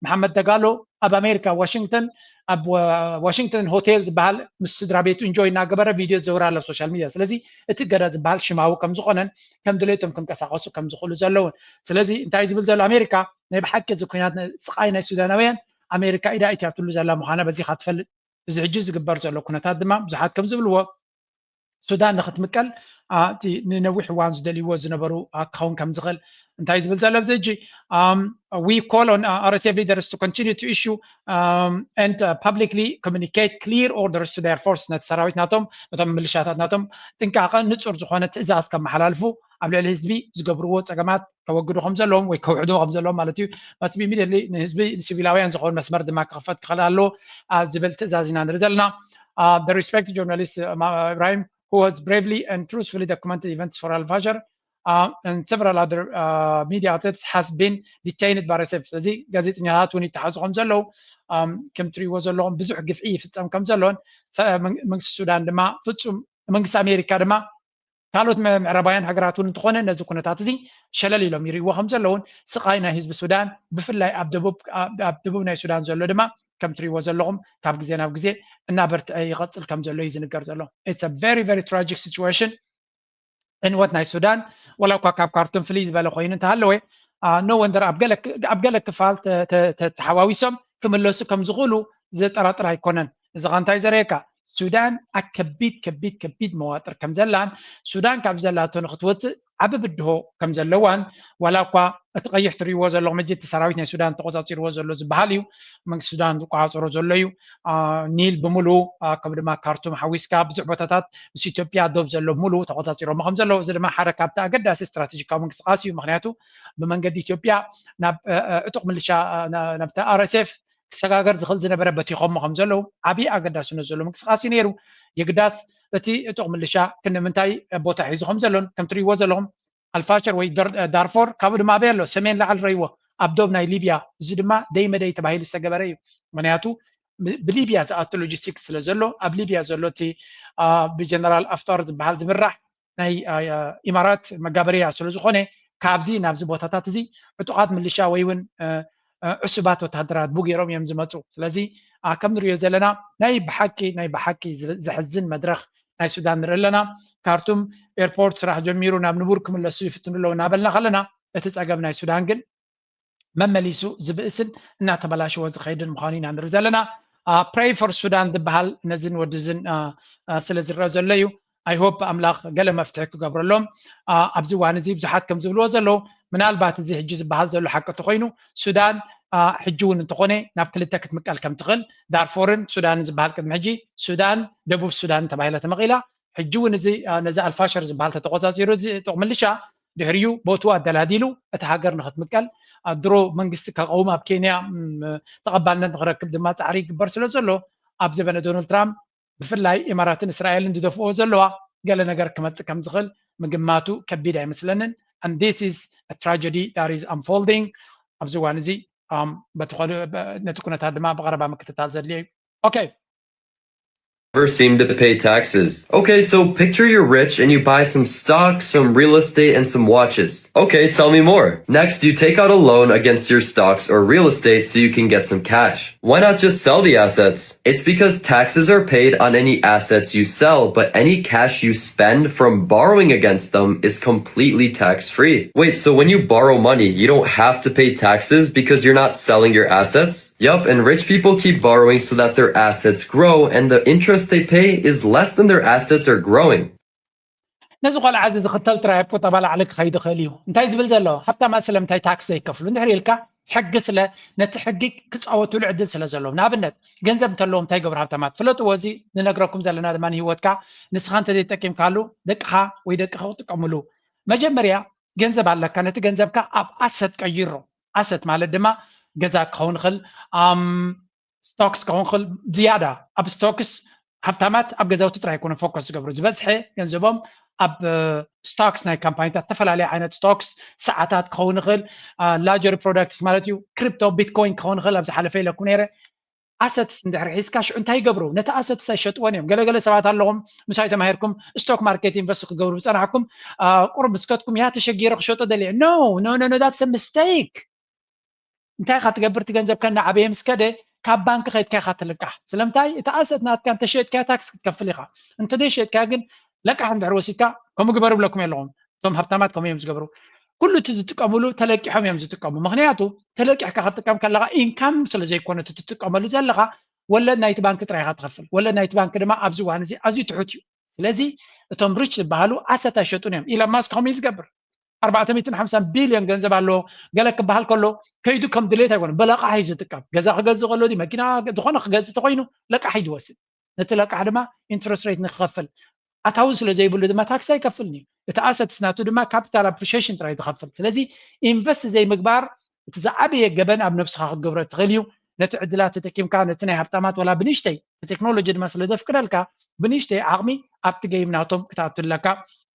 መሓመድ ደጋሎ ኣብ ኣሜሪካ ዋሽንግተን ኣብ ዋሽንግተን ሆቴል ዝበሃል ምስ ስድራ ቤቱ ኢንጆይ እናገበረ ቪድዮ ዝዘውር ኣሎ ኣብ ሶሻል ሚድያ። ስለዚ እቲ እገዳ ዝበሃል ሽማዊ ከም ዝኾነን ከም ድሌቶም ክንቀሳቀሱ ከም ዝኽእሉ ዘለውን። ስለዚ እንታይ ዝብል ዘሎ ኣሜሪካ ናይ ብሓቂ እዚ ኩናት ስቃይ ናይ ሱዳናውያን ኣሜሪካ ኢዳ ኢትያትሉ ዘላ ምዃና በዚኻ ትፈልጥ። እዚ ሕጂ ዝግበር ዘሎ ኩነታት ድማ ብዙሓት ከም ዝብልዎ ሱዳን ንክትምቀል እቲ ንነዊሕ እዋን ዝደልይዎ ዝነበሩ ክኸውን ከም ዝኽእል እንታይ ዝብል ዘሎ ኣብዚ ሕጂ we call on RSF leaders to continue to issue and publicly communicate clear orders to their force ነቲ ሰራዊት ናቶም ነቶም ምልሻታት ናቶም ጥንቃቐ ንፁር ዝኾነ ትእዛዝ ከመሓላልፉ ኣብ ልዕሊ ህዝቢ ዝገብርዎ ፀገማት ከወግዱ ከም ዘለዎም ወይ ከውሕዱ ከም ዘለዎም ማለት እዩ። Must be immediately ንህዝቢ ንሲቪላውያን ዝኸውን መስመር ድማ ክኽፈት ክኽእል ኣለዎ ዝብል ትእዛዝ ኢና ንርኢ ዘለና። The respect journalist Ibrahim who has bravely and truthfully documented events for Al Fashar and several other media outlets has been detained by RSF። ስለዚ ጋዜጠኛታት እውን ይተሓዙ ከም ዘለዉ ከም ትሪእዎ ዘለኹም ብዙሕ ግፍዒ ይፍፀም ከም ዘሎን መንግስቲ ሱዳን ድማ ፍፁም መንግስቲ ኣሜሪካ ድማ ካልኦት ምዕራባውያን ሃገራት እውን እንተኾነ ነዚ ኩነታት እዚ ሸለል ኢሎም ይርእይዎ ከም ዘለውን ስቃይ ናይ ህዝቢ ሱዳን ብፍላይ ኣብ ደቡብ ናይ ሱዳን ዘሎ ድማ ከም ትሪእዎ ዘለኹም ካብ ግዜ ናብ ግዜ እናበርትዐ ይቐፅል ከም ዘሎ እዩ ዝንገር ዘሎ። It's a very very tragic situation። ዕንወት ናይ ሱዳን ዋላ እኳ ካብ ካርቱም ፍልይ ዝበለ ኮይኑ እንተሃለወ no wonder ኣብ ገለ ክፋል ተሓዋዊሶም ክምለሱ ከም ዝኽእሉ ዘጠራጥር ኣይኮነን። እዚ ኸ እንታይ ዘርእየካ? ሱዳን ኣብ ከቢድ ከቢድ ከቢድ መዋጥር ከም ዘላን ሱዳን ካብ ዘላቶ ንክትወፅእ ዓቢ ብድሆ ከም ዘለዋን ዋላ እኳ እቲ ቀይሕ ትርእይዎ ዘለኹም ሕጂ እቲ ሰራዊት ናይ ሱዳን ተቆፃፂርዎ ዘሎ ዝበሃል እዩ። መንግስቲ ሱዳን ዝቆፃፀሮ ዘሎ እዩ። ኒል ብምሉ ከምኡ ድማ ካርቱም ሓዊስካ ብዙሕ ቦታታት ምስ ኢትዮጵያ ዶብ ዘሎ ሙሉ ተቆፃፂሮሞ ከም ዘለዉ እዚ ድማ ሓደ ካብቲ ኣገዳሲ ስትራቴጂካዊ ምንቅስቃስ እዩ። ምክንያቱ ብመንገዲ ኢትዮጵያ ናብ ዕጡቅ ምልሻ ናብቲ ኣርኤስኤፍ ክሰጋገር ዝኽእል ዝነበረ በቲኾሞ ከም ዘለዉ ዓብዪ ኣገዳስነት ዘሎ ምንቅስቃስ እዩ ነይሩ። የግዳስ እቲ ዕጡቕ ምልሻ ክንምንታይ ቦታ ሒዙ ከም ዘሎን ከም ትርእይዎ ዘለኹም ኣልፋሸር ወይ ዳርፎር ካብኡ ድማ ኣበይ ኣሎ ሰሜን ላዕሊ ረይዎ ኣብ ዶብ ናይ ሊብያ እዚ ድማ ደይ መደይ ተባሂሉ ዝተገበረ እዩ። ምክንያቱ ብሊብያ ዝኣቱ ሎጂስቲክስ ስለ ዘሎ ኣብ ሊብያ ዘሎ እቲ ብጀነራል ኣፍጣር ዝበሃል ዝምራሕ ናይ ኢማራት መጋበርያ ስለ ዝኾነ ካብዚ ናብዚ ቦታታት እዚ ዕጡቓት ምልሻ ወይ እውን ዕሱባት ወታደራት ብገይሮም እዮም ዝመፁ። ስለዚ ከም ንሪኦ ዘለና ናይ ብሓቂ ናይ ብሓቂ ዘሕዝን መድረኽ ናይ ሱዳን ንርኢ ኣለና። ካርቱም ኤርፖርት ስራሕ ጀሚሩ ናብ ንቡር ክምለሱ ይፍትኑ ኣለዉ እናበልና ከለና እቲ ፀገም ናይ ሱዳን ግን መመሊሱ ዝብእስን እናተበላሸወ ዝኸይድን ምዃኑ ኢና ንርኢ ዘለና። Pray for Sudan ዝበሃል ነዝን ወድዝን ስለ ዝረአ ዘሎ እዩ። I hope ኣምላኽ ገለ መፍትሒ ክገብረሎም። ኣብዚ እዋን እዚ ብዙሓት ከም ዝብልዎ ዘለዉ ምናልባት እዚ ሕጂ ዝበሃል ዘሎ ሓቂ እንተኮይኑ ሱዳን ሕጂ እውን እንተኾነ ናብ ክልተ ክትምቀል ከም ትኽእል ዳርፎርን ሱዳንን ዝበሃል ቅድሚ ሕጂ ሱዳን ደቡብ ሱዳን ተባሂላ ተመቒላ ሕጂ እውን እዚ ነዚ ኣልፋሸር ዝበሃል ተተቆፃፂሩ እዚ ጥቕ ምልሻ ድሕሪኡ ቦትኡ ኣደላዲሉ እቲ ሃገር ንክትምቀል ድሮ መንግስቲ ከቐውም ኣብ ኬንያ ተቐባልነት ንክረክብ ድማ ፃዕሪ ይግበር ስለ ዘሎ ኣብ ዘበነ ዶናልድ ትራምፕ ብፍላይ ኢማራትን እስራኤልን ዝደፍኦ ዘለዋ ገለ ነገር ክመፅእ ከም ዝኽእል ምግማቱ ከቢድ ኣይመስለንን። And this is a tragedy that is unfolding ኣብዚ እዋን እዚ በቲ ነቲ ኩነታት ድማ ብቐረባ ምክትታል ዘድልዮ እዩ። ኦኬ። Never seem to pay taxes. Okay, so picture you're rich and you buy some stocks, some real estate, and some watches. Okay, tell me more. Next, you take out a loan against your stocks or real estate so you can get some cash. Why not just sell the assets? It's because taxes are paid on any assets you sell, but any cash you spend from borrowing against them is completely tax free. Wait, so when you borrow money, you don't have to pay taxes because you're not selling your assets? Yup, and rich people keep borrowing so that their assets grow and the interest they pay is less than their assets are growing. ነዚ ቆልዓ እዚ ዝኽተል ጥራይ ኣብ ቁጠባ ላዕሊ ክኸይድ ይኽእል እዩ። እንታይ ዝብል ዘሎ? ሃብታማት ስለምንታይ ታክስ ዘይከፍሉ እንድሕር ኢልካ፣ ሕጊ ስለ ነቲ ሕጊ ክፃወትሉ ዕድል ስለ ዘለዎም። ንኣብነት ገንዘብ እንተለዎም እንታይ ይገብሩ ሃብታማት? ፍለጥዎ። እዚ ንነግረኩም ዘለና ድማ ንህይወትካ ንስኻ እንተዘይተጠቂምካሉ ደቅኻ ወይ ደቅኻ ክጥቀምሉ። መጀመርያ ገንዘብ ኣለካ፣ ነቲ ገንዘብካ ኣብ ኣሰት ቀይሮ። ኣሰት ማለት ድማ ገዛ ክኸውን ይኽእል፣ ስቶክስ ክኸውን ይኽእል። ዝያዳ ኣብ ስቶክስ ሃብታማት ኣብ ገዛውቲ ጥራይ ኣይኮነ ፎከስ ዝገብሩ፣ ዝበዝሐ ገንዘቦም ኣብ ስቶክስ ናይ ካምፓኒታት፣ ዝተፈላለዩ ዓይነት ስቶክስ፣ ሰዓታት ክኸውን ይኽእል፣ ላጀሪ ፕሮዳክትስ ማለት እዩ፣ ክሪፕቶ፣ ቢትኮይን ክኸውን ይኽእል። ኣብ ዝሓለፈ ኢለኩም ነይረ። ኣሰትስ እንድሕር ሒዝካ ሽዑ እንታይ ይገብሩ? ነቲ ኣሰትስ ኣይሸጥዎን እዮም። ገለገለ ሰባት ኣለኹም ምሳይ ተማሂርኩም ስቶክ ማርኬት ኢንቨስት ክገብሩ ብፀናሕኩም፣ ቁሩብ ምስከትኩም ያ ተሸጊረ ክሸጦ ደልየ። No, no, no, no, that's a mistake. እንታይ ኢኻ ትገብር? እቲ ገንዘብካ እናዓበየ ምስ ከደ ካብ ባንክ ከይድካ ኢኻ ትልቃሕ። ስለምንታይ? እቲ ኣሰት ናትካ እንተሸጥካዮ ታክስ ክትከፍል ኢኻ። እንተዘይሸጥካዮ ግን ለቃሕ እንድሕር ወሲድካ፣ ከምኡ ግበር እብለኩም የለኹም። እቶም ሃብታማት ከምኡ እዮም ዝገብሩ። ኩሉ እቲ ዝጥቀምሉ ተለቂሖም እዮም ዝጥቀሙ። ምኽንያቱ ተለቂሕካ ክትጥቀም ከለኻ ኢንካም ስለ ዘይኮነ እቲ ትጥቀመሉ ዘለኻ፣ ወለድ ናይቲ ባንክ ጥራይ ኢኻ ትኸፍል። ወለድ ናይቲ ባንክ ድማ ኣብዚ እዋን እዚ ኣዝዩ ትሑት እዩ። ስለዚ እቶም ሪች ዝበሃሉ ኣሰት ኣይሸጡን እዮም። ኢሎን ማስክ ከምኡ እዩ ዝገብር። ኣርባዕተ ሚእትን ሓምሳን ቢልዮን ገንዘብ ኣለዎ። ገለ ክበሃል ከሎ ከይዱ ከም ድሌት ኣይኮነ፣ ብለቃሕ እዩ ዝጥቀም። ገዛ ክገዝእ ከሎ ድዩ፣ መኪና፣ ዝኾነ ክገዝእ ተኮይኑ ለቃሕ እዩ ዝወስድ። ነቲ ለቃሕ ድማ ኢንትረስት ሬት ንክኸፍል፣ ኣታዊ ስለ ዘይብሉ ድማ ታክስ ኣይከፍልን እዩ። እቲ ኣሰትስ ናቱ ድማ ካፒታል ኣፕሪሺዬሽን ጥራይ ዝኸፍል። ስለዚ ኢንቨስት ዘይምግባር እቲ ዝዓበየ ገበን ኣብ ነብስኻ ክትገብሮ ትኽእል እዩ። ነቲ ዕድላት ተጠቂምካ ነቲ ናይ ሃብታማት ዋላ ብንእሽተይ፣ እቲ ቴክኖሎጂ ድማ ስለ ዘፍቅደልካ ብንእሽተይ ዓቕሚ ኣብቲ ገይም ናቶም ክትኣቱ ኣለካ።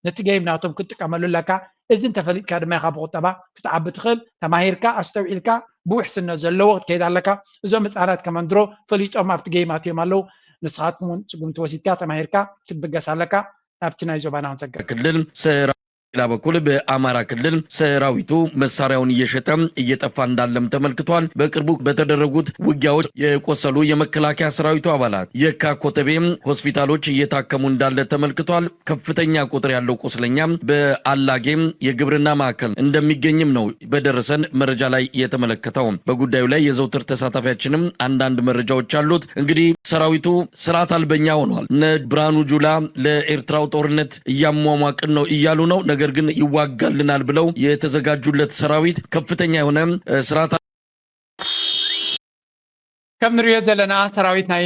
ነቲ ገይም ናቶም ክትጥቀመሉ ኣለካ። እዚ እንተፈሊጥካ ድማ ኢኻ ብቁጠባ ክትዓቢ ትኽእል። ተማሂርካ፣ ኣስተውዒልካ፣ ብውሕስነት ዘለዎ ክትከይድ ኣለካ። እዞም ህፃናት ከመን ድሮ ፈሊጦም ኣብቲ ገይም ኣትዮም ኣለዉ። ንስኻትኩም እውን ስጉምቲ ወሲድካ ተማሂርካ ክትብገስ ኣለካ። ናብቲ ናይ ዞባና ክንሰግር። ክልል ሰራ ሌላ በኩል በአማራ ክልል ሰራዊቱ መሳሪያውን እየሸጠ እየጠፋ እንዳለም ተመልክቷል። በቅርቡ በተደረጉት ውጊያዎች የቆሰሉ የመከላከያ ሰራዊቱ አባላት የካ ኮተቤ ሆስፒታሎች እየታከሙ እንዳለ ተመልክቷል። ከፍተኛ ቁጥር ያለው ቁስለኛ በአላጌ የግብርና ማዕከል እንደሚገኝም ነው በደረሰን መረጃ ላይ የተመለከተው። በጉዳዩ ላይ የዘውትር ተሳታፊያችንም አንዳንድ መረጃዎች አሉት። እንግዲህ ሰራዊቱ ስርዓት አልበኛ ሆኗል። እነ ብርሃኑ ጁላ ለኤርትራው ጦርነት እያሟሟቅን ነው እያሉ ነው። ነገር ግን ይዋጋልናል ብለው የተዘጋጁለት ሰራዊት ከፍተኛ የሆነ ስርዓት ከም ንሪኦ ዘለና ሰራዊት ናይ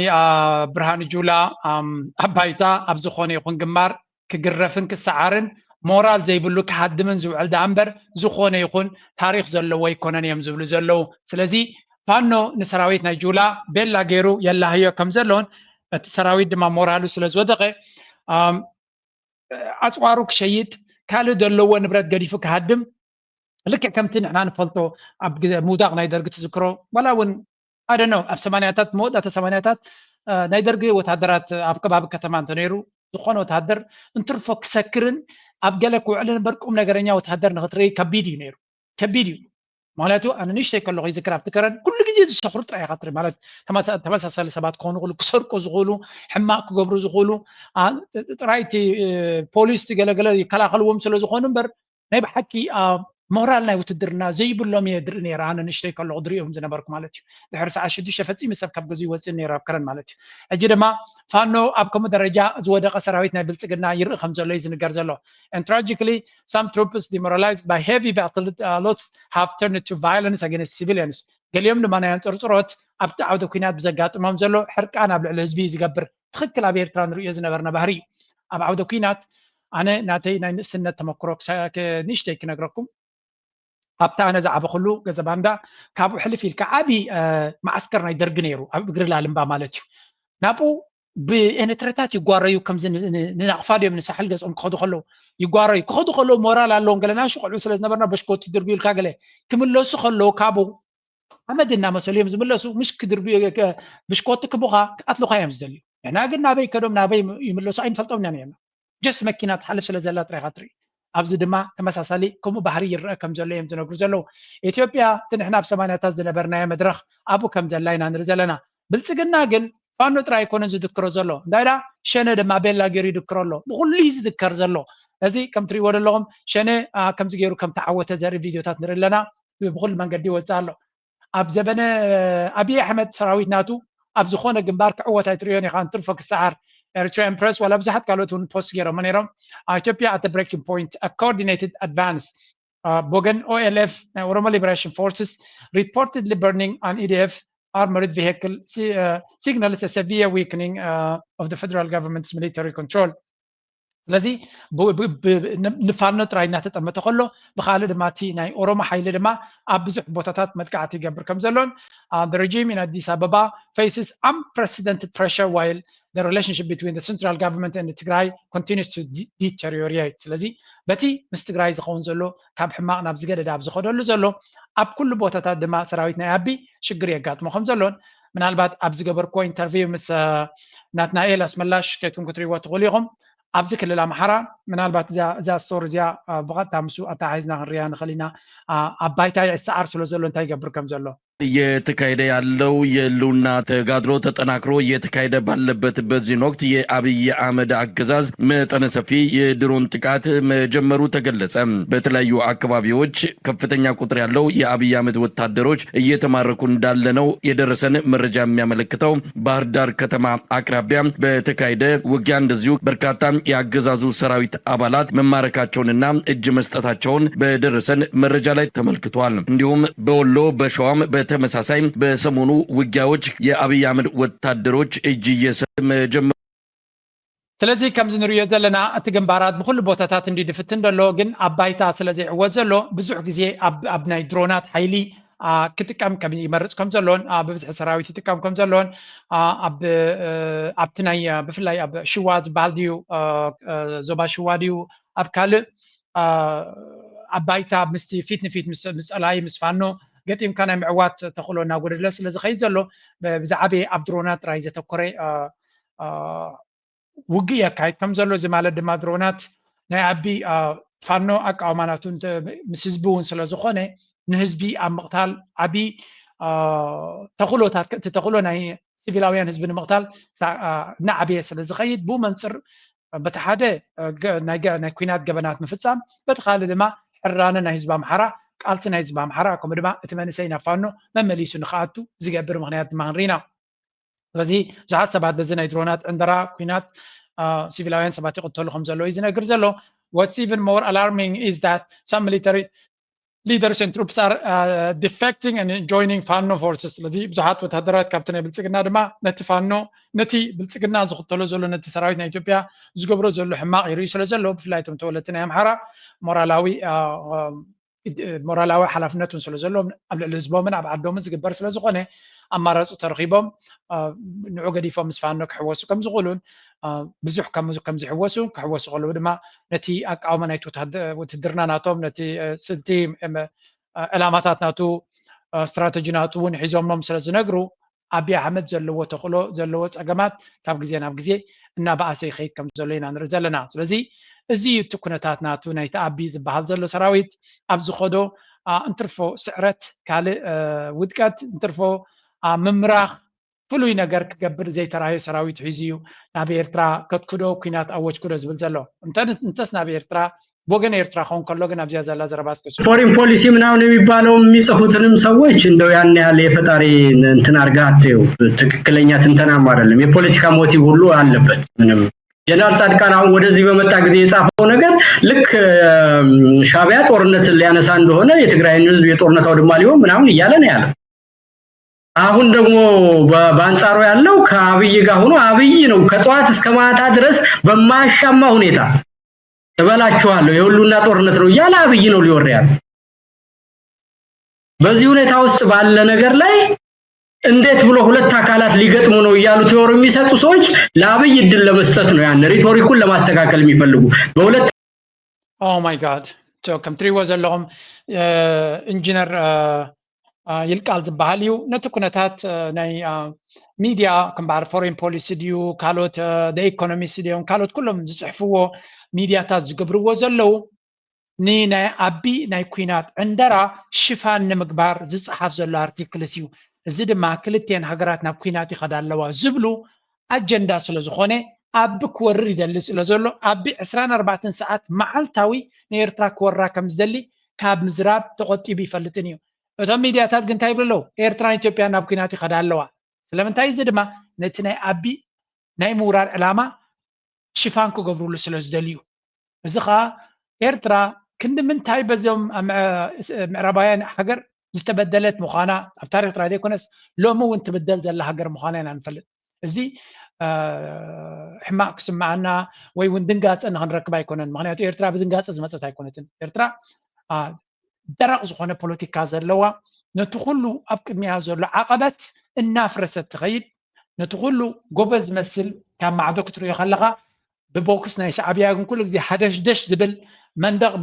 ብርሃኑ ጁላ ኣብ ባይታ ኣብ ዝኾነ ይኹን ግንባር ክግረፍን ክሰዓርን ሞራል ዘይብሉ ክሃድምን ዝውዕል ደኣ እምበር ዝኾነ ይኹን ታሪኽ ዘለዎ ኣይኮነን እዮም ዝብሉ ዘለዉ። ስለዚ ፋኖ ንሰራዊት ናይ ጁላ ቤላ ገይሩ የላህዮ ከም ዘሎን እቲ ሰራዊት ድማ ሞራሉ ስለ ዝወደቐ ኣፅዋሩ ክሸይጥ ካልእ ዘለዎ ንብረት ገዲፉ ክሃድም ልክዕ ከምቲ ንሕና ንፈልጦ ኣብ ግዜ ምውዳቕ ናይ ደርጊ ትዝክሮ ዋላ እውን ኣደኖ ኣብ ሰማንያታት መወዳእታ ሰማንያታት ናይ ደርጊ ወታደራት ኣብ ከባቢ ከተማ እንተነይሩ ዝኾነ ወታደር እንትርፎ ክሰክርን ኣብ ገለ ክውዕልን እምበር ቁም ነገረኛ ወታደር ንክትርኢ ከቢድ እዩ ነይሩ። ከቢድ እዩ። ምክንያቱ ኣነ ንእሽተይ ከለኹ ይዝክር ኣብቲ ከረን ኩሉ ግዜ ዝሰኽሩ ጥራይ ኢኻ ትርኢ። ማለት ተመሳሳሊ ሰባት ክኾኑ ይኽእሉ፣ ክሰርቁ ዝኽእሉ፣ ሕማቕ ክገብሩ ዝኽእሉ ጥራይ እቲ ፖሊስ ገለገለ ይከላኸልዎም ስለ ዝኾኑ እምበር ናይ ብሓቂ ሞራል ናይ ውትድርና ዘይብሎም እየ ድርኢ ነይረ። ኣነ ንእሽተይ ከለኹ ድሪኦም ዝነበርኩ ማለት እዩ። ድሕሪ ሰዓት ሽዱሽተ ፈፂሙ ሰብ ካብ ገዝኡ ይወፅእ ነይሩ ኣብ ከረን ማለት እዩ። ሕጂ ድማ ፋኖ ኣብ ከምኡ ደረጃ ዝወደቐ ሰራዊት ናይ ብልፅግና ይርኢ ከም ዘሎ እዩ ዝንገር ዘሎ። And tragically, some troops demoralized by heavy battle uh, loads have turned to violence against civilians. ገሊኦም ድማ ናይ ኣንፅርፅሮት ኣብቲ ዓውደ ኩናት ብዘጋጥሞም ዘሎ ሕርቃን ኣብ ልዕሊ ህዝቢ እዩ ዝገብር። ትኽክል ኣብ ኤርትራ ንርእዮ ዝነበርና ባህሪ እዩ። ኣብ ዓውደ ኩናት ኣነ ናተይ ናይ ንእስነት ተመክሮ ንእሽተይ ክነግረኩም። ኣብቲ ኣነ ዝዓበኹሉ ገዛ ባንዳ ካብኡ ሕልፍ ኢልካ ዓቢ መዓስከር ናይ ደርጊ ነይሩ ኣብ እግሪ ላልምባ ማለት እዩ። ናብኡ ብኤነትረታት ይጓረዩ ከምዚ ንናቕፋ ድዮም ንሳሕል ገጾም ክኸዱ ከለዉ ይጓረዩ ክኸዱ ከለዉ ሞራል ኣለዎም። ገለ ናሹ ቆልዑ ስለ ዝነበርና በሽኮት ይድርብዩልካ ገለ ክምለሱ ከለዉ ካብኡ ሓመድ እናመሰሉ እዮም ዝምለሱ። ምሽ ክድርብ ብሽኮቲ ክቡኻ ክኣትሉኻ እዮም ዝደልዩ። ንሕና ግን ናበይ ከዶም ናበይ ይምለሱ ኣይንፈልጦም ኢና ነርና። ጀስ መኪና ትሓልፍ ስለ ዘላ ጥራይካ ትርኢ። ኣብዚ ድማ ተመሳሳሊ ከምኡ ባህሪ ይረአ ከም ዘሎ እዮም ዝነግሩ ዘለዉ። ኢትዮጵያ እቲ ንሕና ኣብ ሰማንያታት ዝነበርናዮ መድረኽ ኣብኡ ከም ዘላ ኢና ንርኢ ዘለና። ብልጽግና ግን ፋኖ ጥራይ ኣይኮነን ዝድክሮ ዘሎ፣ እንታይ ደኣ ሸነ ድማ ቤላ ገይሩ ይድክሮ ኣሎ። ብኹሉ እዩ ዝድከር ዘሎ። እዚ ከም ትሪእዎ ዘለኹም ሸነ ከምዚ ገይሩ ከም ተዓወተ ዘርኢ ቪድዮታት ንርኢ ኣለና። ብኹሉ መንገዲ ይወፅእ ኣሎ። ኣብ ዘበነ ኣብይ ኣሕመድ ሰራዊት ናቱ ኣብ ዝኾነ ግንባር ክዕወት ኣይትሪኦን ኢኻ፣ እንትርፎ ክሰዓር። Eritrean Press ዋላ ብዙሓት ካልኦት እውን ፖስት ገይሮሞ ነይሮም። ኢትዮጵያ at the breaking point, a coordinated advance ብወገን ኦኤልኤፍ ናይ ኦሮሞ ሊበሬሽን ፎርስስ reportedly burning an E D F armored vehicle signals a severe weakening of the federal government's military control. ስለዚ ንፋኖ ጥራይ እናተጠመተ ከሎ ብካልእ ድማ እቲ ናይ ኦሮሞ ሓይሊ ድማ ኣብ ብዙሕ ቦታታት መጥቃዕቲ ይገብር ከም ዘሎን the regime in Addis Ababa faces unprecedented pressure while the relationship between the central government and Tigray continues to deteriorate። ስለዚ በቲ ምስ ትግራይ ዝኸውን ዘሎ ካብ ሕማቕ ናብ ዝገደደ ኣብ ዝኸደሉ ዘሎ ኣብ ኩሉ ቦታታት ድማ ሰራዊት ናይ ኣቢ ሽግር የጋጥሞ ከም ዘሎን ምናልባት ኣብ ዝገበርክዎ ኢንተርቪው ምስ ናትናኤል ኣስመላሽ ከይትኩም ክትሪእዎ ትኽእሉ ኢኹም። ኣብዚ ክልል ኣምሓራ ምናልባት እዛ ስቶሪ እዚኣ ብቐጥታ ምስኡ ኣተሓሒዝና ክንሪኣ ንኽእል ኢና። ኣብ ባይታ ይሰዓር ስለ ዘሎ እንታይ ይገብር ከም ዘሎ እየተካሄደ ያለው የህልውና ተጋድሎ ተጠናክሮ እየተካሄደ ባለበት በዚህን ወቅት የአብይ አህመድ አገዛዝ መጠነ ሰፊ የድሮን ጥቃት መጀመሩ ተገለጸ። በተለያዩ አካባቢዎች ከፍተኛ ቁጥር ያለው የአብይ አህመድ ወታደሮች እየተማረኩ እንዳለ ነው የደረሰን መረጃ የሚያመለክተው። ባህር ዳር ከተማ አቅራቢያ በተካሄደ ውጊያ እንደዚሁ በርካታ የአገዛዙ ሰራዊት አባላት መማረካቸውንና እጅ መስጠታቸውን በደረሰን መረጃ ላይ ተመልክቷል። እንዲሁም በወሎ በሸዋም በተመሳሳይ በሰሞኑ ውጊያዎች የአብይ አህመድ ወታደሮች እጅ እየሰጡ መጀመሩ ስለዚ ከምዚ ንሪኦ ዘለና እቲ ግንባራት ብኩሉ ቦታታት እንዲ ድፍትን ደሎ ግን ኣብ ባይታ ስለ ዘይዕወት ዘሎ ብዙሕ ግዜ ኣብ ናይ ድሮናት ሓይሊ ክጥቀም ይመርፅ ከም ዘሎን ብብዝሒ ሰራዊት ይጥቀም ከም ዘሎን ኣብቲ ናይ ብፍላይ ኣብ ሽዋ ዝበሃል ድዩ ዞባ ሽዋ ድዩ ኣብ ካልእ ኣብ ባይታ ምስቲ ፊት ንፊት ምስ ፀላኢ ምስ ፋኖ ገጢምካ ናይ ምዕዋት ተኽእሎ እናጎደለ ስለ ዝኸይድ ዘሎ ብዛዕበ ኣብ ድሮናት ጥራይ ዘተኮረ ውግእ የካይድ ከም ዘሎ እዚ ማለት ድማ ድሮናት ናይ ኣቢ ፋኖ ኣቃውማ ናቱ ምስ ህዝቢ እውን ስለ ዝኾነ ንህዝቢ ኣብ ምቕታል ዓቢ ተኽእሎታት እቲ ተኽእሎ ናይ ሲቪላውያን ህዝቢ ንምቕታል እናዓበየ ስለ ዝኸይድ ብኡ መንፅር በቲ ሓደ ናይ ኩናት ገበናት ምፍፃም በቲ ካልእ ድማ ሕራነ ናይ ህዝቢ ኣምሓራ ቃልሲ ናይ ህዝቢ ኣምሓራ ከምኡ ድማ እቲ መንእሰይ ናብ ፋኖ መመሊሱ ንክኣቱ ዝገብር ምክንያት ድማ ንሪና ስለዚ ብዙሓት ሰባት በዚ ናይ ድሮናት ዕንደራ ኩናት ሲቪላውያን ሰባት ይቕተሉ ከም ዘለዉ እዩ ዝነግር ዘሎ What's even more alarming is that some military leaders and troops are uh, defecting and joining Fano forces ስለዚ ብዙሓት ወታደራት ካብቲ ናይ ብልፅግና ድማ ነቲ ፋኖ ነቲ ብልፅግና ዝኽተሎ ዘሎ ነቲ ሰራዊት ናይ ኢትዮጵያ ዝገብሮ ዘሎ ሕማቕ ይርእዩ ስለ ዘሎ ብፍላይ እቶም ተወለድቲ ናይ ኣምሓራ ሞራላዊ ሞራላዊ ሓላፍነት እውን ስለ ዘለዎም ኣብ ልዕሊ ህዝቦምን ኣብ ዓዶምን ዝግበር ስለ ዝኾነ ኣማራፂ ተረኺቦም ንዑ ገዲፎም ምስ ፋኖ ክሕወሱ ከም ዝኽእሉን ብዙሕ ከም ዝሕወሱ ክሕወሱ ከለዉ ድማ ነቲ ኣቃውማ ናይቲ ውትድርና ናቶም ነቲ ስልቲ ዕላማታት ናቱ ስትራተጂ ናቱ እውን ሒዞሞም ስለ ዝነግሩ ኣብይ ኣሕመድ ዘለዎ ተኽእሎ ዘለዎ ፀገማት ካብ ግዜ ናብ ግዜ እናበኣሰ ይኸይድ ከም ዘሎ ኢና ንርኢ ዘለና ስለዚ እዚ እቲ ኩነታት ናቱ ናይቲ ኣቢ ዝበሃል ዘሎ ሰራዊት ኣብ ዝኸዶ እንትርፎ ስዕረት ካልእ ውድቀት እንትርፎ ምምራኽ ፍሉይ ነገር ክገብር ዘይተራዮ ሰራዊት ሒዙ እዩ ናብ ኤርትራ ከትክዶ ኩናት ኣወጅ ክዶ ዝብል ዘሎ እንተስ ናብ ኤርትራ ብወገን ኤርትራ ከውን ከሎ ግን ኣብዚያ ዘላ ዘረባ እስከ foreign policy ምናምን የሚባለው የሚጽፉትንም ሰዎች እንደው ያን ያህል የፈጣሪ እንትን አርጋ አትየው። ትክክለኛ ትንተናም አይደለም። የፖለቲካ ሞቲቭ ሁሉ አለበት። ምንም ጀነራል ጻድቃን አሁን ወደዚህ በመጣ ጊዜ የጻፈው ነገር ልክ ሻቢያ ጦርነት ሊያነሳ እንደሆነ የትግራይን ህዝብ የጦርነት አውድማ ሊሆን ምናምን እያለ ነው ያለው። አሁን ደግሞ በአንጻሩ ያለው ከአብይ ጋር ሆኖ አብይ ነው ከጠዋት እስከ ማታ ድረስ በማያሻማ ሁኔታ እበላችኋለሁ የሁሉና ጦርነት ነው እያለ አብይ ነው ሊወር ያለ። በዚህ ሁኔታ ውስጥ ባለ ነገር ላይ እንዴት ብሎ ሁለት አካላት ሊገጥሙ ነው እያሉ ቲዮሪ የሚሰጡ ሰዎች ለአብይ እድል ለመስጠት ነው ያን ሪቶሪኩን ለማስተካከል የሚፈልጉ በሁለት Oh my God. So ከም ትሪእዎ ዘለኹም ኢንጂነር ይልቃል ዝበሃል እዩ። ነቲ ኩነታት ናይ ሚድያ ከም በዓል ፎሬን ፖሊሲ ድዩ፣ ካልኦት ኢኮኖሚስት ድዮም፣ ካልኦት ኩሎም ዝፅሕፍዎ ሚድያታት ዝገብርዎ ዘለዉ ንናይ ኣቢ ናይ ኩናት ዕንደራ ሽፋን ንምግባር ዝፀሓፍ ዘሎ ኣርቲክልስ እዩ። እዚ ድማ ክልቲኤን ሃገራት ናብ ኩናት ይኸዳ ኣለዋ ዝብሉ ኣጀንዳ ስለ ዝኾነ ኣቢ ክወርር ይደሊ ስለ ዘሎ ኣቢ ዕስራን ኣርባዕተን ሰዓት መዓልታዊ ንኤርትራ ክወራ ከም ዝደሊ ካብ ምዝራብ ተቆጢቡ ይፈልጥን እዩ። እቶም ሚድያታት ግን እንታይ ይብሉ ኣለዉ? ኤርትራን ኢትዮጵያን ናብ ኩናት ይኸዳ ኣለዋ። ስለምንታይ? እዚ ድማ ነቲ ናይ ኣቢ ናይ ምውራር ዕላማ ሽፋን ክገብሩሉ ስለ ዝደልዩ። እዚ ኸኣ ኤርትራ ክንዲ ምንታይ በዞም ምዕራባውያን ሃገር ዝተበደለት ምዃና ኣብ ታሪኽ ጥራይ ዘይኮነስ ሎሚ እውን ትብደል ዘላ ሃገር ምዃና ኢና ንፈልጥ። እዚ ሕማቕ ክስምዓና ወይ እውን ድንጋፀ ንክንረክብ ኣይኮነን። ምክንያቱ ኤርትራ ብድንጋፀ ዝመፀት ኣይኮነትን። ኤርትራ ደረቕ ዝኾነ ፖለቲካ ዘለዋ፣ ነቲ ኩሉ ኣብ ቅድሚያ ዘሎ ዓቐበት እናፍረሰት ትኸይድ፣ ነቲ ኩሉ ጎበዝ ዝመስል ካብ ማዕዶ ክትሪኦ ከለኻ ብቦክስ ናይ ሻዕብያ ግን ኩሉ ግዜ ሃደሽደሽ ዝብል መንደቕ፣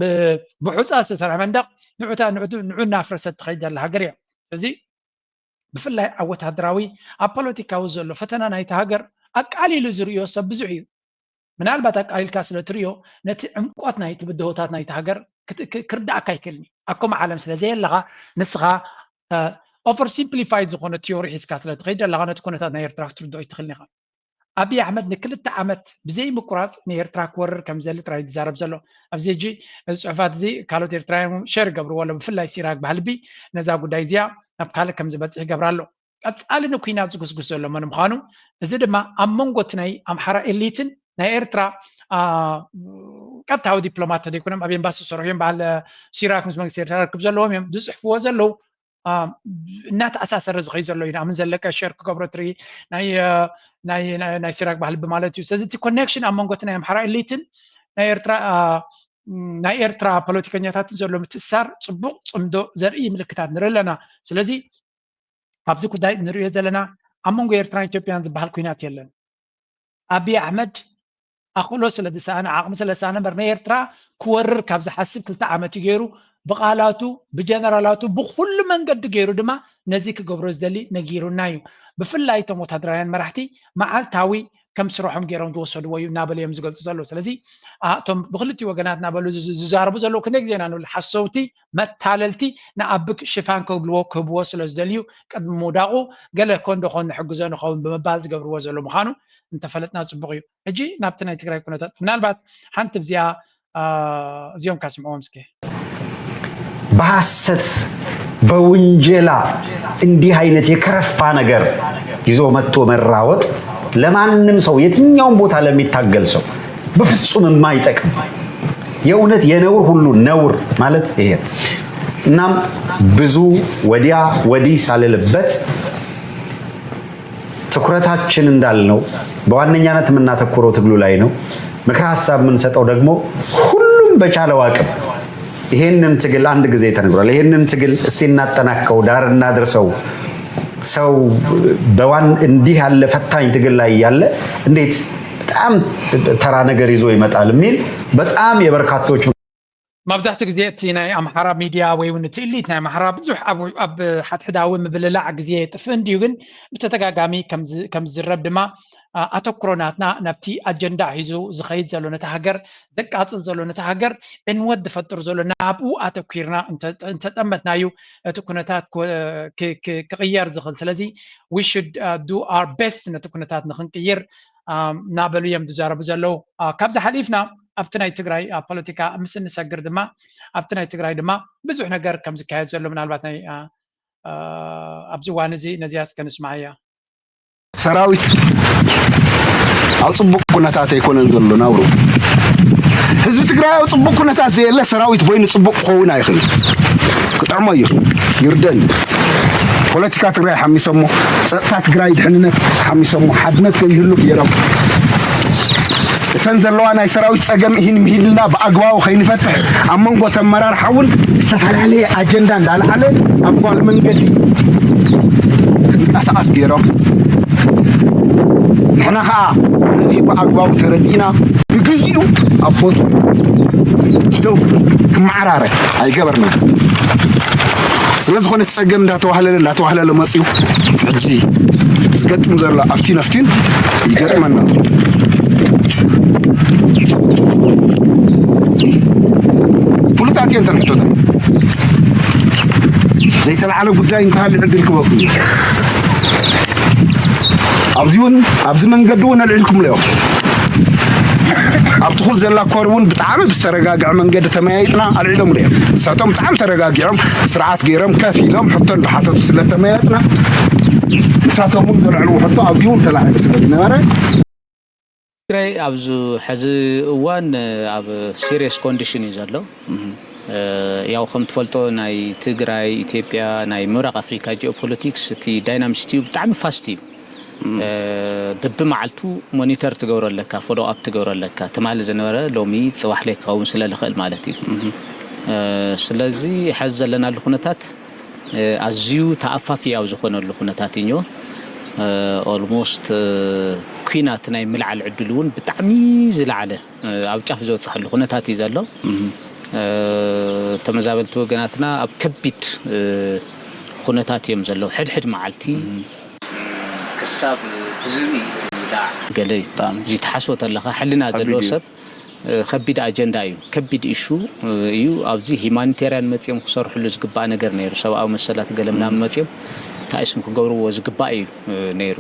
ብሑፃ ዝተሰርሐ መንደቕ ንዑ እናፍረሰት ትኸይድ ዘላ ሃገር እያ። እዚ ብፍላይ ኣብ ወታደራዊ ኣብ ፖለቲካዊ ዘሎ ፈተና ናይቲ ሃገር ኣቃሊሉ ዝርእዮ ሰብ ብዙሕ እዩ። ምናልባት ኣቃሊልካ ስለ ትርእዮ ነቲ ዕምቆት ናይቲ ብድሆታት ናይቲ ሃገር ክርዳእካ ኣይክእልን እዩ። ኣብ ከምኡ ዓለም ስለ ዘየለኻ ንስኻ ኦቨር ሲምፕሊፋይድ ዝኾነ ቲዮሪ ሒዝካ ስለ ትኸይድ ኣለኻ ነቲ ኩነታት ናይ ኤርትራ ክትርድኦ ኣይትኽእልን ኢኻ። ኣብይ ኣሕመድ ንክልተ ዓመት ብዘይ ምቁራፅ ንኤርትራ ክወርር ከም ዝደሊ ጥራይ ዝዛረብ ዘሎ። ኣብዚ ሕጂ እዚ ፅሑፋት እዚ ካልኦት ኤርትራውያን ሸር ይገብርዎ ኣለዉ። ብፍላይ ሲራክ ባህልቢ ነዛ ጉዳይ እዚኣ ናብ ካልእ ከም ዝበፅሕ ይገብራ ኣሎ። ቀፃሊ ንኩናት ዝጉስጉስ ዘሎ መን ምዃኑ፣ እዚ ድማ ኣብ መንጎ እቲ ናይ ኣምሓራ ኤሊትን ናይ ኤርትራ ቀጥታዊ ዲፕሎማት ተደይኮኖም ኣብ ኤምባሲ ዝሰርሑ እዮም። በዓል ሲራክ ምስ መንግስቲ ኤርትራ ርክብ ዘለዎም እዮም ዝፅሕፍዎ ዘለዉ። እናተኣሳሰረ ዝኸይ ዘሎ እዩ። ንኣምን ዘለቀ ሸር ክገብሮ ትርኢ ናይ ሲራክ ባህልቢ ማለት እዩ። ስለዚ እቲ ኮኔክሽን ኣብ መንጎ እቲ ናይ ኣምሓራ ኤሊትን ናይ ኤርትራ ናይ ኤርትራ ፖለቲከኛታትን ዘሎ ምትእስሳር ፅቡቕ ፅምዶ ዘርኢ ምልክታት ንርኢ ኣለና። ስለዚ ኣብዚ ጉዳይ ንሪኦ ዘለና ኣብ መንጎ ኤርትራን ኢትዮጵያን ዝበሃል ኩናት የለን። ኣብይ ኣሕመድ ኣኽእሎ ስለ ዝሰኣነ ዓቕሚ ስለ ዝሰኣነ እምበር ንኤርትራ ክወርር ካብ ዝሓስብ ክልተ ዓመት እዩ ገይሩ። ብቓላቱ ብጀነራላቱ ብኩሉ መንገዲ ገይሩ ድማ ነዚ ክገብሮ ዝደሊ ነጊሩና እዩ። ብፍላይ እቶም ወታደራውያን መራሕቲ መዓልታዊ ከም ስርሖም ገይሮም ዝወሰድዎ እዩ እናበሉ እዮም ዝገልፁ ዘለዉ። ስለዚ እቶም ብክልቲኡ ወገናት እናበሉ ዝዛረቡ ዘለዉ ክንደይ ግዜ ኢና ንብል ሓሰውቲ መታለልቲ ንኣቢ ሽፋን ክብልዎ ክህብዎ ስለ ዝደልዩ ቅድሚ ምውዳቑ ገለ ኮንዶ ኮን ንሕግዞ ንኸውን ብምባል ዝገብርዎ ዘሎ ምዃኑ እንተፈለጥና ፅቡቕ እዩ። ሕጂ ናብቲ ናይ ትግራይ ኩነታት ምናልባት ሓንቲ ብዚኣ እዚኦም ካስምዕዎም እስኪ። በሐሰት በውንጀላ እንዲህ አይነት የከረፋ ነገር ይዞ መጥቶ መራወጥ ለማንም ሰው የትኛውም ቦታ ለሚታገል ሰው በፍጹም የማይጠቅም የእውነት የነውር ሁሉ ነውር ማለት ይሄ። እናም ብዙ ወዲያ ወዲህ ሳልልበት ትኩረታችን እንዳልነው በዋነኛነት የምናተኩረው ትግሉ ላይ ነው። ምክረ ሀሳብ የምንሰጠው ደግሞ ሁሉም በቻለው አቅም ይሄንን ትግል አንድ ጊዜ ተነግሯል። ይሄንን ትግል እስቲ እናጠናክከው፣ ዳር እናድርሰው። ሰው በዋን እንዲህ ያለ ፈታኝ ትግል ላይ ያለ እንዴት በጣም ተራ ነገር ይዞ ይመጣል የሚል በጣም የበርካቶቹ መብዛሕትኡ ግዜ እቲ ናይ ኣምሓራ ሚድያ ወይ እውን እቲ ኢሊት ናይ ኣምሓራ ብዙሕ ኣብ ሓድሕዳዊ ምብልላዕ ግዜ የጥፍእ እንድዩ። ግን ብተደጋጋሚ ከም ዝዝረብ ድማ ኣተኩሮ ናትና ናብቲ ኣጀንዳ ሒዙ ዝኸይድ ዘሎ ነቲ ሃገር ዘቃፅል ዘሎ ነቲ ሃገር ዕንወት ዝፈጥር ዘሎ ናብኡ ኣተኲርና እንተጠመትናዩ እቲ ኩነታት ክቕየር ዝኽእል። ስለዚ we should do our best ነቲ ኩነታት ንክንቅይር እናበሉ እዮም ዝዛረቡ ዘለዉ። ካብዚ ሓሊፍና ኣብቲ ናይ ትግራይ ፖለቲካ ምስ እንሰግር ድማ ኣብቲ ናይ ትግራይ ድማ ብዙሕ ነገር ከም ዝካየድ ዘሎ ምናልባት ናይ ኣብዚ እዋን እዚ ነዚኣ እስከ ንስማዓያ። ሰራዊት ኣብ ፅቡቅ ኩነታት ኣይኮነን ዘሎ ናብሩ። ህዝቢ ትግራይ ኣብ ፅቡቅ ኩነታት ዘየለ ሰራዊት በይኑ ፅቡቅ ክኸውን ኣይኽእል። ክጥዕሞ እዩ ይርደን። ፖለቲካ ትግራይ ሓሚሶሞ፣ ፀጥታ ትግራይ ድሕንነት ሓሚሶሞ፣ ሓድነት ከይህሉ ገይሮም እተን ዘለዋ ናይ ሰራዊት ፀገም ኢሂን ምሂን ኢልና ብኣግባቡ ከይንፈትሕ ኣብ መንጎ ተመራርሓ እውን ዝተፈላለየ ኣጀንዳ እንዳልዓለ ኣብ ጓል መንገዲ ክንቀሳቐስ ገይሮም። ንሕና ከዓ ነዚ ብኣግባቡ ተረዲእና ብግዚኡ ኣብ ቦትኡ ደው ክመዓራረ ኣይገበርናን። ስለዝኾነ እቲ ጸገም እንዳተዋህለለ እንዳተዋህለለ መጺኡ ሕጂ ዝገጥም ዘሎ ኣፍቲን ኣፍቲን ይገጥመና። ፍሉጣት እየን እተን ሕቶታት። ዘይተላዕለ ጉዳይ እንተሃልዩ ዕድል ክበኩም እዩ። ኣብዚ እውን ኣብዚ መንገዲ እውን ኣልዒልኩምለዮ። ኣብ ትኹል ዘላ ኮር እውን ብጣዕሚ ብዝተረጋግዐ መንገዲ ተመያይጥና ኣልዒሎምለዮ። ንሳቶም ብጣዕሚ ተረጋጊዖም ስርዓት ገይሮም ከፍ ኢሎም ሕቶ እንዳሓተቱ ስለተመያየጥና ንሳቶም እውን ዘልዕልዎ ሕቶ ኣብዚ እውን ተላዒሉ ስለዝነበረ ትግራይ ኣብዚ ሕዚ እዋን ኣብ serious condition እዩ ዘሎ። ያው ከም ትፈልጦ ናይ ትግራይ፣ ኢትዮጵያ፣ ናይ ምብራቕ ኣፍሪካ ጂኦፖለቲክስ እቲ ዳይናሚክስ እዩ ብጣዕሚ ፋስት እዩ። በብመዓልቱ ሞኒተር ትገብሮ ኣለካ፣ ፎሎ ኣፕ ትገብሮ ኣለካ። ትማሊ ዝነበረ ሎሚ ፅባሕ ለይ ክኸውን ስለ ዝኽእል ማለት እዩ። ስለዚ ሕዚ ዘለናሉ ኩነታት ኣዝዩ ተኣፋፊ ኣብ ዝኾነሉ ኩነታት እዩ። ኦልሞስት ኲናት ናይ ምልዓል ዕድሉ እውን ብጣዕሚ ዝለዓለ ኣብ ጫፍ ዝበፅሐሉ ኩነታት እዩ ዘሎ። ተመዛበልቲ ወገናትና ኣብ ከቢድ ኩነታት እዮም ዘለዉ። ሕድሕድ መዓልቲ ክሳብ ህዝቢ ዝዳዕ ገለ እዩ። እዚ ትሓስቦ ተለኻ ሕልና ዘለዎ ሰብ ከቢድ ኣጀንዳ እዩ። ከቢድ ኢሹ እዩ። ኣብዚ ሂማኒቴርያን መፂኦም ክሰርሕሉ ዝግባእ ነገር ነይሩ። ሰብኣዊ መሰላት ገለ ምናምን መፂኦም እንታይ ስም ክገብርዎ ዝግባእ እዩ ነይሩ።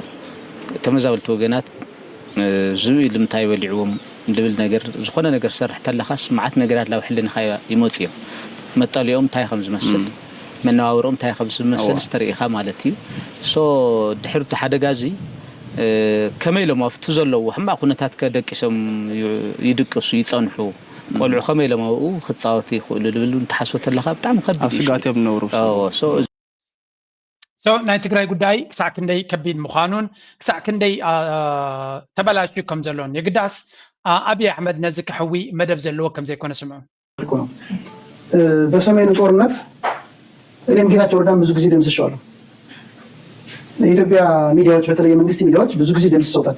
ተመዛበልቲ ወገናት ዝብኢ ልምታይ በሊዕዎም ልብል ነገር ዝኾነ ነገር ሰርሕ ተለኻስ መዓት ነገራት ናብ ሕልንኻ ይመፁ እዮም። መጠሊኦም እንታይ ከም ዝመስል መነባብሮም እንታይ ከም ዝመስል ዝተርእኻ ማለት እዩ። ሶ ድሕርቲ ሓደጋ እዚ ከመይ ኢሎም ኣብቲ ዘለዎ ሕማቕ ኩነታት ከደቂሶም ይድቅሱ ይፀንሑ ቆልዑ ከመይ ኢሎም ኣብኡ ክፃወቱ ይኽእሉ ልብል እውን ትሓስቦ ተለኻ ብጣዕሚ ከቢድ ኣብ ስጋት እዮም ዝነብሩ። ሶ ሶ ናይ ትግራይ ጉዳይ ክሳዕ ክንደይ ከቢድ ምዃኑን ክሳዕ ክንደይ ተበላሽዩ ከም ዘሎን የግዳስ ኣብይ ኣሕመድ ነዚ ክሕዊ መደብ ዘለዎ ከም ዘይኮነ ስምዑ። እኮ ነው። በሰሜኑ ጦርነት እኔም ጌታቸው ረዳን ብዙ ጊዜ ደምስሼዋለሁ። የኢትዮጵያ ሚዲያዎች በተለይ የመንግስት ሚዲያዎች ብዙ ጊዜ ደምስሰውታል።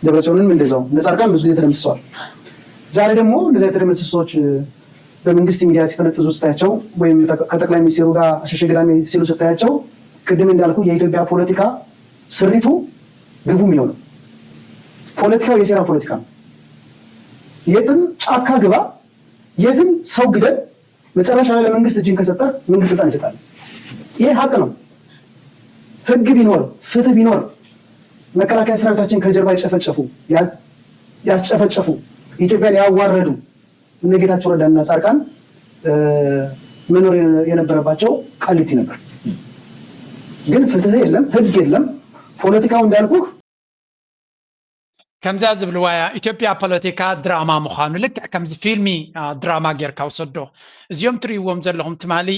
ደብረጽዮንንም እንደዛው እነ ጻድቃን ብዙ ጊዜ ተደምስሰዋል። ዛሬ ደግሞ እንደዚህ የተደመሰሱ ሰዎች በመንግስት ሚዲያ ሲፈነጥዙ ስታያቸው ወይም ከጠቅላይ ሚኒስትሩ ጋር አሸሸ ገዳሜ ሲሉ ስታያቸው ቅድም እንዳልኩ የኢትዮጵያ ፖለቲካ ስሪቱ ግቡ የሚሆነው ፖለቲካው የሴራ ፖለቲካ ነው። የትም ጫካ ግባ፣ የትም ሰው ግደል፣ መጨረሻ ላይ ለመንግስት እጅን ከሰጠ መንግስት ስልጣን ይሰጣል። ይሄ ሀቅ ነው። ህግ ቢኖር ፍትህ ቢኖር መከላከያ ሰራዊታችን ከጀርባ የጨፈጨፉ ያስጨፈጨፉ ኢትዮጵያን ያዋረዱ እነ ጌታቸው ረዳና ጻድቃን መኖር የነበረባቸው ቃሊቲ ነበር። ግን ፍትህ የለም፣ ህግ የለም። ፖለቲካው እንዳልኩህ ከምዛ ዝብልዋ እያ ኢትዮጵያ ፖለቲካ ድራማ ምዃኑ ልክዕ ከምዚ ፊልሚ ድራማ ጌርካ ውሰዶ። እዚኦም ትርእይዎም ዘለኹም ትማሊ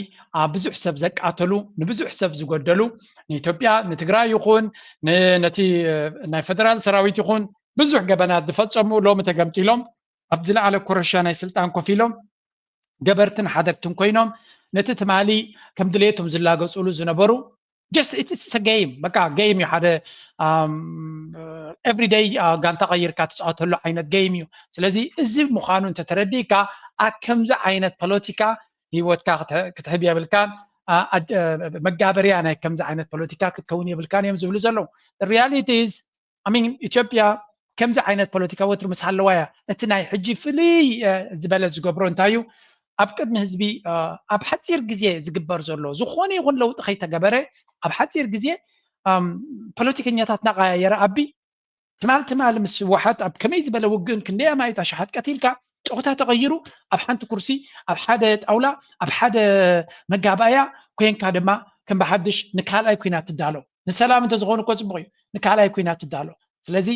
ብዙሕ ሰብ ዘቃተሉ ንብዙሕ ሰብ ዝጎደሉ ንኢትዮጵያ ንትግራይ ይኹን ነቲ ናይ ፈደራል ሰራዊት ይኹን ብዙሕ ገበናት ዝፈጸሙ ሎሚ ተገምጢሎም ኣብ ዝለዓለ ኮረሻ ናይ ስልጣን ኮፍ ኢሎም ገበርትን ሓደግትን ኮይኖም ነቲ ትማሊ ከም ድሌቶም ዝላገፅሉ ዝነበሩ just it's a game በቃ game እዩ ሓደ everyday ጋንታ ቀይርካ ትፃወተሉ ዓይነት game እዩ። ስለዚ እዚ ምዃኑ እንተተረዲእካ ኣብ ከምዚ ዓይነት ፖለቲካ ህይወትካ ክትሕብ የብልካን መጋበርያ ናይ ከምዚ ዓይነት ፖለቲካ ክትከውን የብልካን እዮም ዝብሉ ዘለዉ። Reality is I mean ኢትዮጵያ ከምዚ ዓይነት ፖለቲካ ወትሩ ምስ ሃለዋ እያ። እቲ ናይ ሕጂ ፍልይ ዝበለ ዝገብሮ እንታይ እዩ? ኣብ ቅድሚ ህዝቢ ኣብ ሓፂር ግዜ ዝግበር ዘሎ ዝኾነ ይኹን ለውጢ ከይተገበረ ኣብ ሓፂር ግዜ ፖለቲከኛታት እናቀያየረ ኣቢ ትማል ትማል ምስ ህወሓት ኣብ ከመይ ዝበለ ውግእን ክንደይ ኣማኢት ኣሽሓት ቀቲልካ ጨውታ ተቐይሩ ኣብ ሓንቲ ኩርሲ ኣብ ሓደ ጣውላ ኣብ ሓደ መጋባእያ ኮንካ ድማ ከም ብሓድሽ ንካልኣይ ኩናት ትዳሎ። ንሰላም እንተዝኾኑ እኮ ፅቡቕ እዩ፣ ንካልኣይ ኩናት ትዳሎ። ስለዚ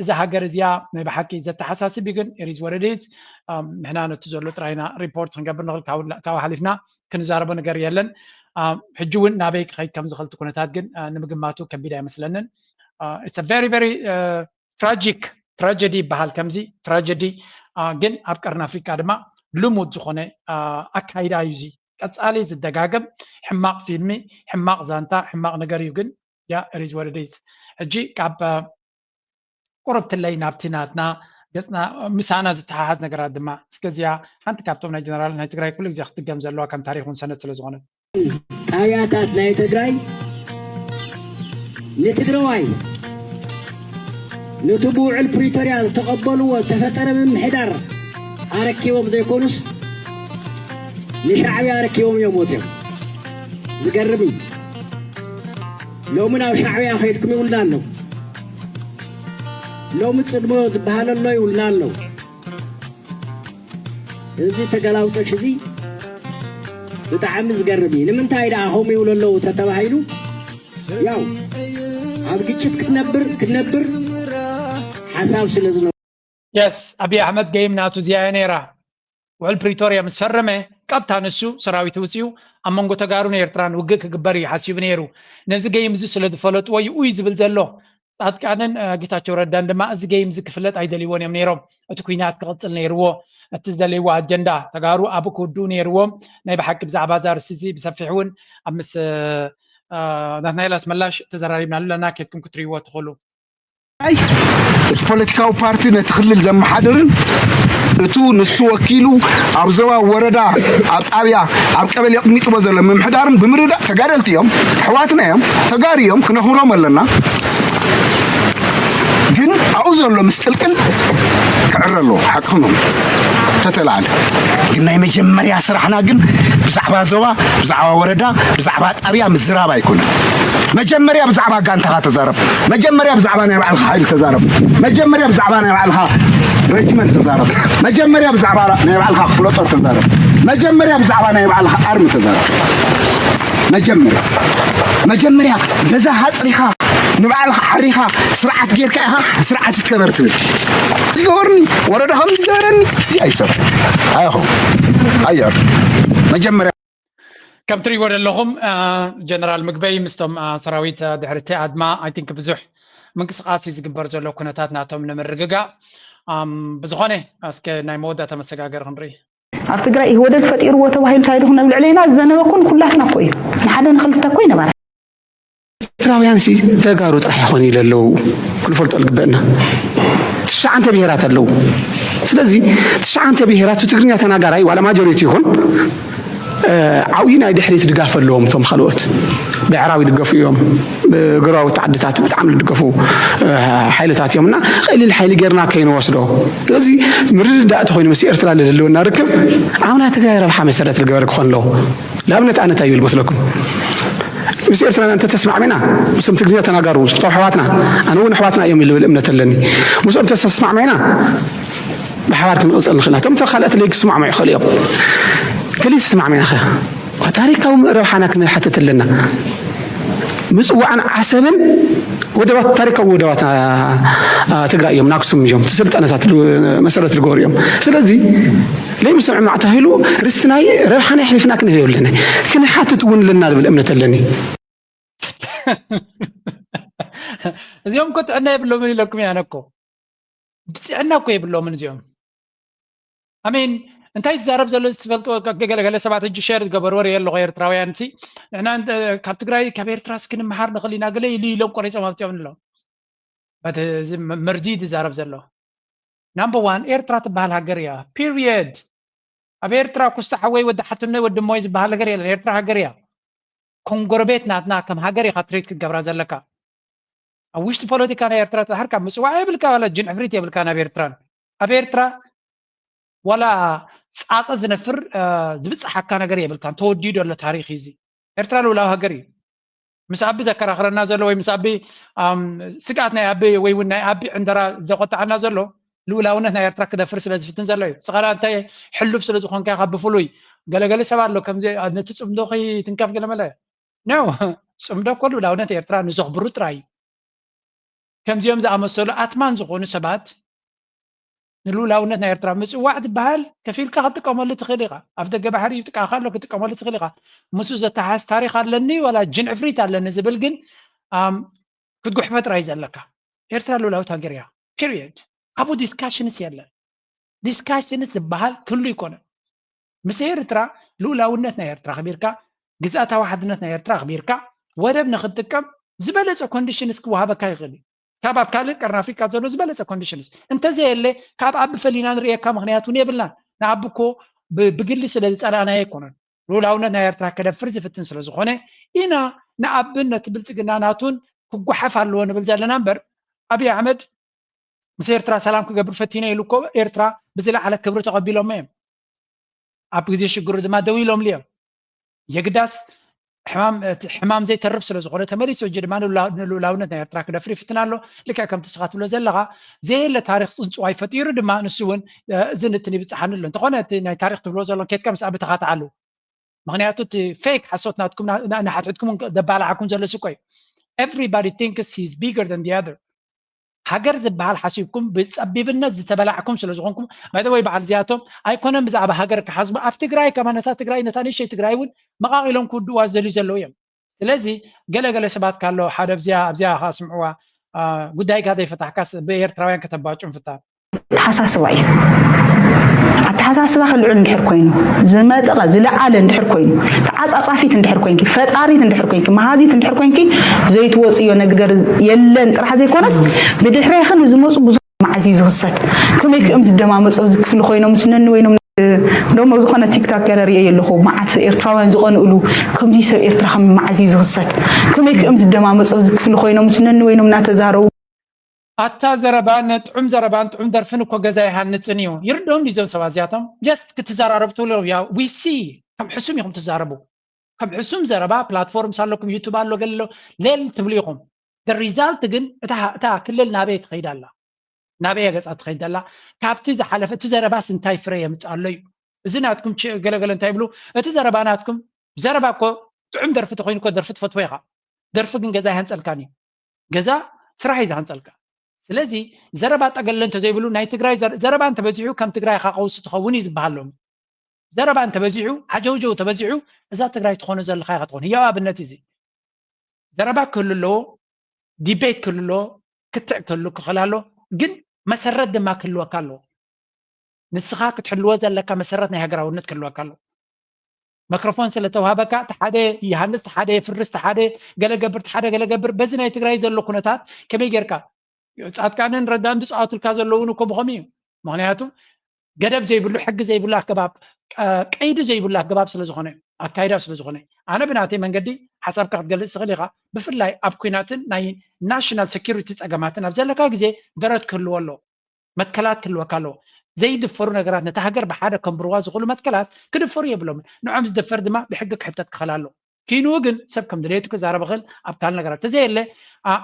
እዛ ሃገር እዚኣ ናይ ብሓቂ ዘተሓሳስብ እዩ፣ ግን it is what it is። ንሕና ነቲ ዘሎ ጥራይና ሪፖርት ክንገብር ንኽእል፣ ካብኡ ሓሊፍና ክንዛረቦ ነገር የለን። ሕጂ እውን ናበይ ክኸይድ ከም ዝኽእል እቲ ኩነታት ግን ንምግማቱ ከቢድ ኣይመስለንን። It's a very very tragic tragedy ይበሃል ከምዚ tragedy ግን ኣብ ቀርኒ ኣፍሪቃ ድማ ልሙድ ዝኾነ ኣካይዳ እዩ እዚ። ቀጻሊ ዝደጋገም ሕማቕ ፊልሚ፣ ሕማቕ ዛንታ፣ ሕማቕ ነገር እዩ ግን yeah it is what it is። ሕጂ ካብ ቁርብትለይ ናብቲ ናትና ገጽና ምሳና ዝተሓሓዝ ነገራት ድማ እስከ እዚኣ ሓንቲ ካብቶም ናይ ጀነራል ናይ ትግራይ ኩሉ ግዜ ክትድገም ዘለዋ ከም ታሪክ እውን ሰነድ ስለ ዝኾነት ጣብያታት ናይ ትግራይ ንትግራዋይ ነቲ ብውዕል ፕሪቶርያ ዝተቐበልዎ ዝተፈጠረ ምምሕዳር ኣረኪቦም ዘይኮኑስ ንሻዕብያ ኣረኪቦም እዮም ወፅዮም። ዝገርም እዩ። ሎሚ ናብ ሻዕብያ ከይድኩም ይብሉና ኣለዉ። ሎሚ ፅልሞ ዝበሃል ኣሎ ይብሉና ኣለዉ። እዚ ተገላውጠሽ እዚ ብጣዕሚ ዝገርም እዩ። ንምንታይ ደኣ ከምኡ ይብሉ ኣለዉ ተተባሂሉ፣ ያው ኣብ ግጭት ክትነብር ክትነብር ሓሳብ ስለ ዝነ የስ፣ ኣብይ ኣሕመድ ገይም ናቱ እዚኣ እያ ነይራ። ውዕል ፕሪቶርያ ምስ ፈረመ ቀጥታ ንሱ ሰራዊት ውፅኡ ኣብ መንጎ ተጋሩን ኤርትራን ውግእ ክግበር እዩ ሓሲቡ ነይሩ። ነዚ ገይም እዚ ስለ ዝፈለጥዎ እዩ ኡይ ዝብል ዘሎ። ፃድቃንን ጌታቸው ረዳን ድማ እዚ ገይም እዚ ክፍለጥ ኣይደልይዎን እዮም ነይሮም። እቲ ኩናት ክቕፅል ነይርዎ። እቲ ዝደለይዎ ኣጀንዳ ተጋሩ ኣብ ክውድኡ ነይርዎም። ናይ ብሓቂ ብዛዕባ ዛርስ እዚ ብሰፊሕ እውን ኣብ ምስ ናትናኤል ኣስመላሽ ተዘራሪብናሉ ኣለና። ኬድኩም ክትሪእዎ ትኽእሉ። እቲ ፖለቲካዊ ፓርቲ ነቲ ክልል ዘመሓድርን እቱ ንሱ ወኪሉ ኣብ ዞባ ወረዳ ኣብ ጣብያ ኣብ ቀበሌ ኣቕሚጥዎ ዘሎ ምምሕዳርን ብምርዳእ ተጋደልቲ እዮም፣ ኣሕዋትና እዮም፣ ተጋሩ እዮም፣ ክነኽብሮም ኣለና። ግን ኣብኡ ዘሎ ምስቅልቅል ክዕረ ኣለዎ። ሓቅኹም ተተላዓለ ግን ናይ መጀመርያ ስራሕና ግን ብዛዕባ ዞባ ብዛዕባ ወረዳ ብዛዕባ ጣብያ ምዝራብ ኣይኮነን። መጀመርያ ብዛዕባ ጋንታኻ ተዛረብ። መጀመርያ ብዛዕባ ናይ ባዕልኻ ሓይሊ ተዛረብ። መጀመርያ ብዛዕባ ናይ ባዕልኻ ረጅመንት ተዛረብ። መጀመርያ ብዛዕባ ናይ ባዕልኻ ክፍለ ጦር ተዛረብ። መጀመርያ ብዛዕባ ናይ ባዕልኻ ኣርሚ ተዛረብ። መጀመርያ መጀመርያ ገዛ ሃፅሪኻ ንባዕልኻ ዓሪኻ ስርዓት ጌርካ ኢኻ ስርዓት ይከበር ትብል። ዝገበርኒ ወረዳ ከም ዝገበረኒ እዚ ኣይሰር ኣይኹ ኣየር መጀመርያ ከም ትሪእዎ ዘለኹም ጀነራል ምግበይ ምስቶም ሰራዊት ድሕርቲ ኣድማ ኣይ ቲንክ ብዙሕ ምንቅስቃስ እዩ ዝግበር ዘሎ ኩነታት ናቶም ንምርግጋእ። ብዝኾነ እስከ ናይ መወዳእታ መሰጋገር ክንርኢ። ኣብ ትግራይ ኢህወደግ ፈጢርዎ ተባሂሉ እንታይ ድኹን ኣብ ልዕሌና ዝዘነበ እኮ ንኩላትና እኮ እዩ። ንሓደ ንክልተ እኮ ይነበረ። ኤርትራውያን ሲ ተጋሩ ጥራሕ ይኾኑ ኢለ ኣለዉ ክንፈልጦ ዝግበእና። ትሽዓንተ ብሄራት ኣለዉ። ስለዚ ትሽዓንተ ብሄራት ትግርኛ ተናጋራይ ዋላ ማጆሪቲ ይኹን ዓብዪ ናይ ድሕሪት ድጋፍ ኣለዎም። እቶም ካልኦት ብዕራብ ይድገፉ እዮም፣ ብጎረባብቲ ዓድታት ብጣዕሚ ዝድገፉ ሓይልታት እዮም እና ቀሊል ሓይሊ ጌርና ከይንወስዶ። ስለዚ ምርድዳእ ተኾይኑ ምስ ኤርትራ ለዘለወና ርክብ ኣብ ናይ ትግራይ ረብሓ መሰረት ዝገበረ ክኾን ኣለዎ። ንኣብነት ኣነ እንታይ ይብል መስለኩም? ምስ ኤርትራውያን እንተተስማዕሚና ምስቶም ትግርኛ ተናጋሩ ምስቶም ኣሕዋትና ኣነ እውን ኣሕዋትና እዮም ዝብል እምነት ኣለኒ። ምስኦም ተተስማዕሚና ብሓባር ክንቕፅል ንኽእል ኢና። እቶም ካልኦት ለይ ክስማዕምዑ ይኽእሉ እዮም። እንተለይ ተስማዕሚና ኸ ታሪካዊ ረብሓና ክንሓትት ኣለና። ምፅዋዕን ዓሰብን ወደባት ታሪካዊ ወደባት ትግራይ እዮም፣ ንኣክሱም እዮም፣ ስልጣነታት መሰረት ዝገበሩ እዮም። ስለዚ ለይምስምዕማዕ ተባሂሉ ርስቲ ናይ ረብሓና ኣሕሊፍና ክንህብ የብልና፣ ክንሓትት እውን ኣለና ዝብል እምነት ኣለኒ። እዚኦም እኮ ጥዕና የብሎምን ኢለኩም እየ ኣነ እኮ። ጥዕና እኮ የብሎምን እዚኦም። ኣሜን እንታይ ትዛረብ ዘሎ ትፈልጥዎ ገለገለ ሰባት እጅ ሸር ዝገበርዎ ርየ ኣለኹ ኤርትራውያን ሲ ንሕና ካብ ትግራይ ካብ ኤርትራ ስክንምሃር ንኽእል ኢና ገለ ኢሉ ኢሎም ቆሪፆም ኣብፅኦም ኣለዉ። በቲ እዚ መርዚ ዝዛረብ ዘሎ ናምበር ዋን ኤርትራ ትበሃል ሃገር እያ። ፒሪየድ። ኣብ ኤርትራ ኩስታ ሓወይ ወዲ ሓትኖይ ወዲ ሞይ ዝበሃል ነገር የለን። ኤርትራ ሃገር እያ። ከም ጎረቤት ናትና ከም ሃገር ኢኻ ትሪት ክትገብራ ዘለካ። ኣብ ውሽጢ ፖለቲካ ናይ ኤርትራ ተድሓርካ ምፅዋዕ የብልካ ዋላ ጅን ዕፍሪት የብልካ ናብ ኤርትራን ኣብ ኤርትራ ዋላ ፃፀ ዝነፍር ዝብፅሓካ ነገር የብልካን። ተወዲኡ ዘሎ ታሪክ እዩ እዚ። ኤርትራ ልውላዊ ሃገር እዩ። ምስ ኣቢ ዘከራኽረና ዘሎ ወይ ምስ ኣቢ ስግኣት ናይ ኣቢ ወይ እውን ናይ ኣቢ ዕንደራ ዘቆጣዓና ዘሎ ልኡላውነት ናይ ኤርትራ ክደፍር ስለ ዝፍትን ዘሎ እዩ። ስኻላ እንታይ ሕሉፍ ስለ ዝኾንካ ካብ ብፍሉይ ገለገለ ሰብ ኣሎ ከምዚ ነቲ ፅምዶ ከይትንከፍ ገለመለ ነው። ፅምዶ እኮ ልኡላውነት ኤርትራ ንዘኽብሩ ጥራይ እዩ። ከምዚኦም ዝኣመሰሉ ኣትማን ዝኾኑ ሰባት ንልኡላውነት ናይ ኤርትራ ምፅዋዕ ዝበሃል ከፊልካ ክትጥቀመሉ ትኽእል ኢኻ። ኣፍ ደገ ባሕሪ ይጥቃኻ ኣሎ ክትጥቀመሉ ትኽእል ኢኻ። ምስ ዘተሓዝ ታሪኽ ኣለኒ ዋላ ጅን ዕፍሪት ኣለኒ ዝብል ግን ክትጉሕፈ ጥራይ ዘለካ። ኤርትራ ልኡላዊት ሃገር እያ። ፒሪየድ። ኣብኡ ዲስካሽንስ የለን። ዲስካሽንስ ዝበሃል ክህሉ ኣይኮነን። ምስ ኤርትራ ልኡላውነት ናይ ኤርትራ ኣኽቢርካ፣ ግዝኣታዊ ሓድነት ናይ ኤርትራ ኣኽቢርካ፣ ወደብ ንኽትጥቀም ዝበለጸ ኮንዲሽንስ ክወሃበካ ይኽእል እዩ። ካብ ኣብ ካልእ ቀርኒ ኣፍሪቃ ዘሎ ዝበለጸ ኮንዲሽንስ እንተዘየለ ካብ ኣቢ ፈሊና ንርእየካ ምኽንያት እውን የብልናን። ንኣቢ እኮ ብግሊ ስለ ዝጸላእናዮ ኣይኮነን። ልኡላውነት ናይ ኤርትራ ከደፍር ዝፍትን ስለ ዝኾነ ኢና ንኣብን ነቲ ብልጽግና ናቱን ክጓሓፍ ኣለዎ ንብል ዘለና እምበር፣ ኣብይ ኣሕመድ ምስ ኤርትራ ሰላም ክገብር ፈቲነ ኢሉ እኮ ኤርትራ ብዝለዓለ ክብሪ ተቐቢሎሞ እዮም። ኣብ ግዜ ሽግሩ ድማ ደው ኢሎምሉ እዮም። የግዳስ ሕማም እቲ ሕማም ዘይተርፍ ስለ ዝኾነ ተመሊሱ ሕጂ ድማ ንልኡላ- ንልኡላውነት ናይ ኤርትራ ክደፍር ይፍትን ኣሎ። ልክዕ ከምቲ ስኻ ትብሎ ዘለኻ ዘየለ ታሪክ ጽንጽዋይ ፈጢሩ ድማ ንሱ እውን እዚ ንትን ይብጽሓኒ ኣሎ። እንተኾነ እቲ ናይ ታሪክ ትብሎ ዘሎ ኬድካ ምስ ኣቢ ተኻትዓሉ። ምክንያቱ እቲ ፌክ ሓሶት ናትኩም ንሓትሕትኩም ደባላዓኩም ዘሎ ስቆ እዩ። Everybody thinks he's bigger than the other። ሃገር ዝበሃል ሓሲብኩም ብጸቢብነት ዝተበላዕኩም ስለ ዝኾንኩም፣ ባይተ ወይ በዓል እዚኣቶም ኣይኮነን ብዛዕባ ሃገር ክሓስቡ ኣብ ትግራይ ከማ ነታ ትግራይ ነታ ንእሽተይ ትግራይ እውን መቓቒሎም ክውድዋ ዝደልዩ ዘለዉ እዮም። ስለዚ ገለገለ ሰባት ካሎ ሓደ ኣብዚኣ ኣብዚኣ ከዓ ስምዕዋ፣ ጉዳይካ ዘይፈታሕካስ ብኤርትራውያን ከተባጩን ፍታን። ኣተሓሳስባ እዩ። ኣተሓሳስባ ክልዑል እንድሕር ኮይኑ ዝመጠቐ ዝለዓለ እንድሕር ኮይኑ ተዓፃፃፊት እንድሕር ኮይንኪ ፈጣሪት እንድሕር ኮይንኪ መሃዚት እንድሕር ኮይንኪ ዘይትወፅዮ ነገር የለን ጥራሕ ዘይኮነስ ብድሕሬኽን ዝመፁ ብዙ መዓዝ እዩ ዝኽሰት ከመይ ክኦም ዝደማመፁ ኣብዚ ክፍሊ ኮይኖም ስነኒ ወይኖም እንደሞ ዝኾነ ቲክታክ ገለ ርእየ ኣለኹ መዓት ኤርትራውያን ዝቐንእሉ ከምዚ ሰብ ኤርትራ ከም መዓዝ እዩ ዝኽሰት ከመይ ክኦም ዝደማመፁ ኣብዚ ክፍሊ ኮይኖም ስነኒ ወይኖም እናተዛረቡ ኣታ ዘረባን ጥዑም ዘረባን ጥዑም ደርፍን እኮ ገዛ ይሃንፅን እዩ። ይርድኦም ዲዞም ሰባት እዚኣቶም just ክትዘራረብ ትብሎ ያ we see ከም ሕሱም ኢኹም ትዛረቡ። ከም ሕሱም ዘረባ ፕላትፎርም ሳለኩም ዩቱብ ኣሎ ገለ ኣሎ ለል ትብሉ ኢኹም። The result ግን እታ እታ ክልል ናበይ ትኸይድ ኣላ? ናበይ ገፃ ትኸይድ ኣላ? ካብቲ ዝሓለፈ እቲ ዘረባስ እንታይ ፍረ የምፅእ ኣሎ እዩ። እዚ ናትኩም ገለገለ እንታይ ይብሉ? እቲ ዘረባ ናትኩም ዘረባ እኮ ጥዑም ደርፊ ተኮይኑ እኮ ደርፊ ትፈትዎ ኢኻ። ደርፊ ግን ገዛ ኣይሃንፀልካን እዩ። ገዛ ስራሕ እዩ ዝሃንፀልካ። ስለዚ ዘረባ ጠገለ እንተዘይብሉ ናይ ትግራይ ዘረባ እንተበዚሑ ከም ትግራይ ኢኻ ቀውሲ ትኸውን እዩ ዝበሃል ሎሚ። ዘረባ እንተበዚሑ ዓጀውጀው ተበዚሑ እዛ ትግራይ ትኾኖ ዘለኻ ኢኻ ትኾን። ህያው ኣብነት እዩ እዚ። ዘረባ ክህሉ ኣለዎ፣ ዲቤት ክህሉ ኣለዎ፣ ክትዕ ክህሉ ክኽእል ኣሎ፣ ግን መሰረት ድማ ክህልወካ ኣለዎ። ንስኻ ክትሕልዎ ዘለካ መሰረት ናይ ሃገራውነት ክህልወካ ኣለዎ። መክሮፎን ስለ ተዋሃበካ እቲ ሓደ ይሃንፅ፣ እቲ ሓደ የፍርስ፣ እቲ ሓደ ገለ ገብር፣ እቲ ሓደ ገለ ገብር። በዚ ናይ ትግራይ ዘሎ ኩነታት ከመይ ጌርካ ፃድቃንን ረዳን ዝፃወቱልካ ዘለውን እኮ ብኸምኡ እዩ። ምክንያቱ ገደብ ዘይብሉ ሕጊ ዘይብሉ ኣገባብ ቀይዲ ዘይብሉ ኣገባብ ስለ ዝኾነ ኣካይዳ ስለ ዝኾነ ኣነ ብናተይ መንገዲ ሓሳብካ ክትገልፅ ትኽእል ኢኻ። ብፍላይ ኣብ ኩናትን ናይ ናሽናል ሴኪሪቲ ፀገማትን ኣብ ዘለካ ግዜ ደረት ክህልዎ ኣሎ። መትከላት ክህልወካ ኣለዎ። ዘይድፈሩ ነገራት ነታ ሃገር ብሓደ ከንብርዋ ዝኽእሉ መትከላት ክድፈሩ የብሎምን። ንዖም ዝደፈር ድማ ብሕጊ ክሕተት ክኽእል ኣለዎ። ኪንኡ ግን ሰብ ከም ድሌቱ ክዛረብ ይኽእል ኣብ ካልእ ነገራት ተዘየለ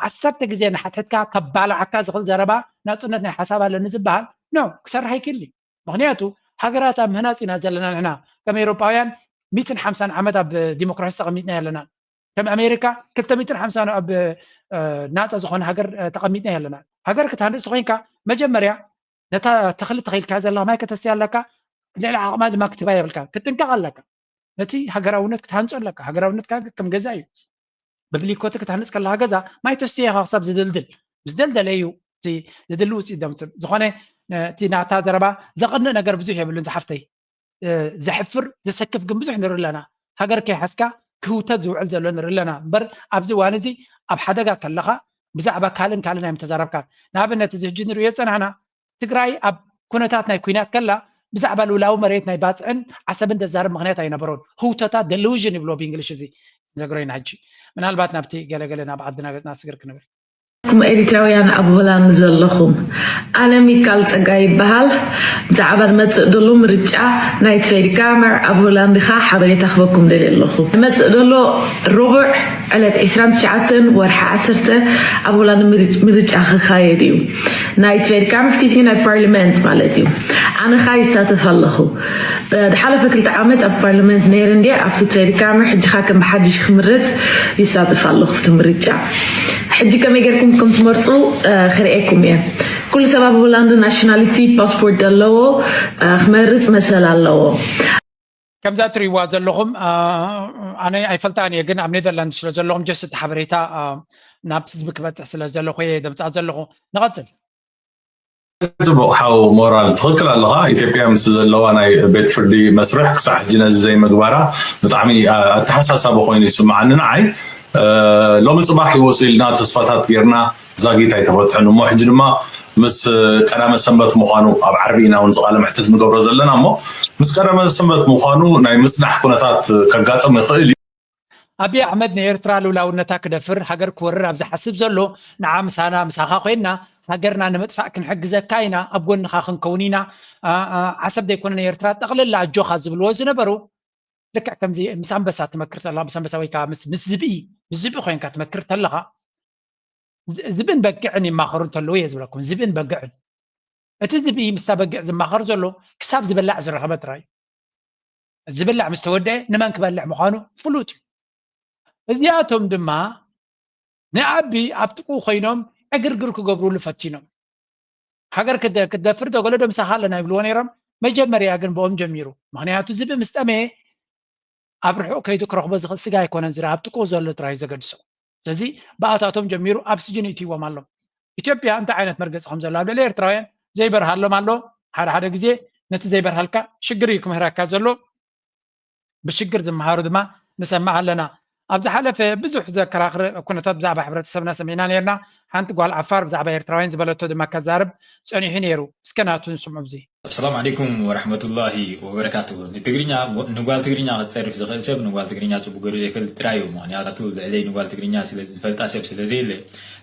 ዓሰርተ ግዜ ንሓትሕትካ ከባልዓካ ዝኽእል ዘረባ ናፅነት ናይ ሓሳብ ኣለኒ ዝበሃል ኖ ክሰርሕ ኣይክእል እዩ። ምኽንያቱ ሃገራት ኣብ ምህናፅ ኢና ዘለና ንሕና ከም ኤውሮጳውያን ሚትን ሓምሳን ዓመት ኣብ ዲሞክራሲ ተቐሚጥና ኣለና። ከም ኣሜሪካ ክልተ ሚትን ሓምሳን ኣብ ናፃ ዝኾነ ሃገር ተቐሚጥና ኣለና። ሃገር ክትሃንፅ ተኾይንካ መጀመርያ ነታ ተኽሊ ተኺልካ ዘላ ማይ ከተስትያ ኣለካ። ልዕሊ ዓቕማ ድማ ክትህባ የብልካ። ክትጥንቀቕ ኣለካ። ነቲ ሃገራውነት ክትሃንፆ ኣለካ። ሃገራውነትካ ከም ገዛ እዩ። ብብሊኮቲ ክትሃንፅ ከለካ ገዛ ማይ ተስትዮ ኢኻ ክሳብ ዝድልድል። ምስ ደልደለ እዩ እቲ ዝድሊ ውፅኢት ዘምፅእ። ዝኾነ እቲ ናታ ዘረባ ዘቐንእ ነገር ብዙሕ የብሉን ዝሓፍተይ። ዘሕፍር ዘሰክፍ ግን ብዙሕ ንርኢ ኣለና። ሃገር ከይሓዝካ ክህውተት ዝውዕል ዘሎ ንርኢ ኣለና እምበር ኣብዚ እዋን እዚ ኣብ ሓደጋ ከለኻ ብዛዕባ ካልእን ካልእን ኣይምተዛረብካን። ንኣብነት እዚ ሕጂ ንርእዮ ዝፀናሕና ትግራይ ኣብ ኩነታት ናይ ኩናት ከላ ብዛዕባ ልውላዊ መሬት ናይ ባፅዕን ዓሰብን ዘዛርብ ምክንያት ኣይነበሮን። ህውተታ delusion ይብሎ ብእንግሊሽ እዚ ዝነግሮ ኢና። ሕጂ ምናልባት ናብቲ ገለገለ ናብ ዓድና ገፅና ስግር ክንብል ኩም ኤሪትራውያን ኣብ ሆላንድ ዘለኹም ኣነ ሚካል ጸጋ ይበሃል። ብዛዕባ ዝመጽእ ደሎ ምርጫ ናይ ትሬድ ካመር ኣብ ሆላንድ ኻ ሓበሬታ ክበኩም ደልየ ኣለኹ። ዝመጽእ ደሎ ሮቡዕ ዕለት ዕስራን ትሽዓተን ወርሒ ዓሰርተ ኣብ ሆላንድ ምርጫ ክኻየድ እዩ። ናይ ትሬድ ካመር ፍኪስኝ ናይ ፓርሊመንት ማለት እዩ። ኣነ ኻ ይሳተፍ ኣለኹ። ዝሓለፈ ክልተ ዓመት ኣብ ፓርሊመንት ነይረ እንድየ ኣብቲ ትሬድ ካመር ሕጂ ኻ ከም ብሓድሽ ክምረጽ ይሳተፍ ኣለኹ ኣብቲ ምርጫ። ሕጂ ከመይ ጌርኩም ከም ትመርጹ ክርእየኩም እየ። ኩሉ ሰብ ኣብ ሆላንድ ናሽናሊቲ ፓስፖርት ዘለዎ ክመርጽ መሰል ኣለዎ። ከምዛ ትሪእዋ ዘለኹም ኣነ ኣይፈልጣን እየ፣ ግን ኣብ ኔዘርላንድ ስለ ዘለኹም ጀስት ሓበሬታ ናብ ህዝቢ ክበፅሕ ስለ ዝደለኹ እየ ደምፃ ዘለኹ። ንቐፅል። ጽቡቕ ሓው ሞራል ትኽክል ኣለኻ። ኢትዮጵያ ምስ ዘለዋ ናይ ቤት ፍርዲ መስርሕ ክሳዕ ሕጂ ነዚ ዘይምግባራ ብጣዕሚ ኣተሓሳሳቢ ኮይኑ ይስምዓኒ ንዓይ። ሎሚ ጽባሕ ይወጹ ኢልና ተስፋታት ጌርና ዛጊት ኣይተፈትሐን እሞ ሕጂ ድማ ምስ ቀዳመ ሰንበት ምዃኑ ኣብ ዓርቢ ኢና እውን ዝቃለ መሕትት ንገብሮ ዘለና እሞ ምስ ቀዳመ ሰንበት ምዃኑ ናይ ምጽናሕ ኩነታት ከጋጥም ይኽእል እዩ። ኣብይ ኣሕመድ ንኤርትራ ልውላውነታ ክደፍር ሃገር ክወርር ኣብ ዝሓስብ ዘሎ ንዓ ምሳና ምሳኻ ኮይንና ሃገርና ንምጥፋእ ክንሕግዘካ ኢና ኣብ ጎንኻ ክንከውን ኢና ዓሰብ ዘይኮነ ንኤርትራ ጠቕልላ ኣጆኻ ዝብልዎ ዝነበሩ ልክዕ ከምዚ ምስ ኣንበሳ ትመክር ተላ ምስ ኣንበሳ ወይ ከዓ ምስ ዝብኢ ምስ ዝብኢ ኮይንካ ትመክር ተለኻ ዝብእን በግዕን ይማኸሩ እንተለዉ እየ ዝብለኩም ዝብእን በግዕን እቲ ዝብኢ ምስታ በግዕ ዝማኸር ዘሎ ክሳብ ዝበላዕ ዝረኸበ ጥራይ እዩ ዝብላዕ ምስ ተወደአ ንመን ክበልዕ ምዃኑ ፍሉጥ እዩ እዚኣቶም ድማ ንኣቢ ኣብ ጥቁ ኮይኖም ዕግርግር ክገብሩሉ ፈቲኖም ሃገር ክትደፍር ዶ ገለ ዶ ምሳኻ ኣለና ይብልዎ ነይሮም መጀመርያ ግን ብኦም ጀሚሩ ምክንያቱ ዝብኢ ምስ ጠመየ ኣብ ርሑቕ ከይዱ ክረኽቦ ዝኽእል ስጋ ኣይኮነን ዝረሃብ ጥቁ ዘሎ ጥራይ ዘገድሶ ስለዚ ብኣታቶም ጀሚሩ ኣብ ስጅን ይእትይዎም ኣሎ ኢትዮጵያ እንታይ ዓይነት መርገፂ ከም ዘሎ ኣብ ልዕሊ ኤርትራውያን ዘይበርሃሎም ኣሎ ሓደ ሓደ ግዜ ነቲ ዘይበርሃልካ ሽግር እዩ ክምህረካ ዘሎ ብሽግር ዝመሃሩ ድማ ንሰምዕ ኣለና ኣብ ዝሓለፈ ብዙሕ ዘከራኽር ኩነታት ብዛዕባ ሕብረተሰብና ሰሚዕና ነርና ሓንቲ ጓል ዓፋር ብዛዕባ ኤርትራውያን ዝበለቶ ድማ ከዛርብ ጸኒሑ ነይሩ እስከ ናቱ ንስምዑ ብዚ السلام عليكم ورحمة الله وبركاته ንትግርኛ ንጓል ትግርኛ ክፀርፍ ዝኽእል ሰብ ንጓል ትግርኛ ፅቡቅ ገይሩ ዘይፈልጥ ጥራይ እዩ ምክንያቱ ልዕለይ ንጓል ትግርኛ ስለ ዝፈልጣ ሰብ ስለ ዘየለ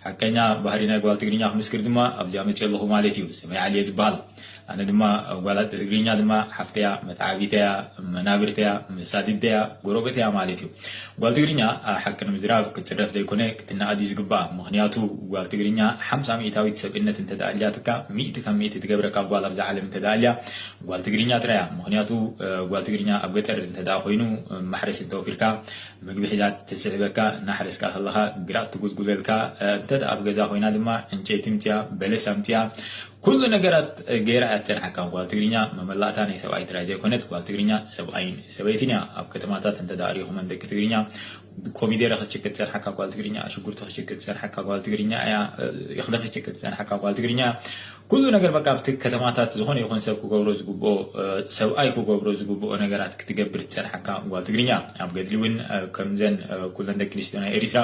ሓቀኛ ባህሪ ናይ ጓል ትግርኛ ክምስክር ድማ ኣብዚኣ መፅእ ኣለኹ ማለት እዩ ስመይ ዓሊ እየ ዝበሃል ኣነ ድማ ጓል ትግርኛ ድማ ሓፍተያ መተዓቢተያ መናብርተያ መሳድደያ ጎረቤተያ ማለት እዩ ጓል ትግርኛ ሓቂ ንምዝራብ ክትፅረፍ ዘይኮነ ክትነኣድ እዩ ዝግባኣ ምክንያቱ ጓል ትግርኛ ሓምሳ ሚእታዊት ሰብእነት እንተደኣ ኣልያትካ ሚእቲ ካብ ሚእቲ ትገብረካ ጓል ኣብዛ ዓለም እንተደኣ ኣልያ ጓል ትግርኛ ጥራያ ምክንያቱ ጓል ትግርኛ ኣብ ገጠር እንተደኣ ኮይኑ ማሕረስ እንተወፊርካ ምግቢ ሒዛ ትስዕበካ እናሕረስካ ከለካ ግራት ትጉልጉለልካ እንተደኣ ኣብ ገዛ ኮይና ድማ ዕንጨይቲ ምፅያ በለስ ኣምፅያ ኩሉ ነገራት ገይራ እያ ትፀንሓካ ጓል ትግርኛ መመላእታ ናይ ሰብኣይ ጥራይ ዘይኮነት ጓል ትግርኛ ሰብኣይን ሰበይትን እያ ኣብ ከተማታት እንተደኣ ሪኢኹመን ደቂ ትግርኛ ኮሚደረ ክትሽቅጥ ትፀንሓካ ጓል ትግርኛ ሽጉርቲ ክትሽቅጥ ትፀንሓካ ጓል ትግርኛ እያ እኽሊ ክትሽቅጥ ትፀንሓካ ጓል ትግርኛ ኩሉ ነገር በቃ ኣብቲ ከተማታት ዝኾነ ይኹን ሰብ ክገብሮ ዝግብኦ ሰብኣይ ክገብሮ ዝግብኦ ነገራት ክትገብር ትፀንሓካ ጓል ትግርኛ ኣብ ገድሊ እውን ከምዘን ኩለን ደቂ ኣንስትዮ ናይ ኤሪትራ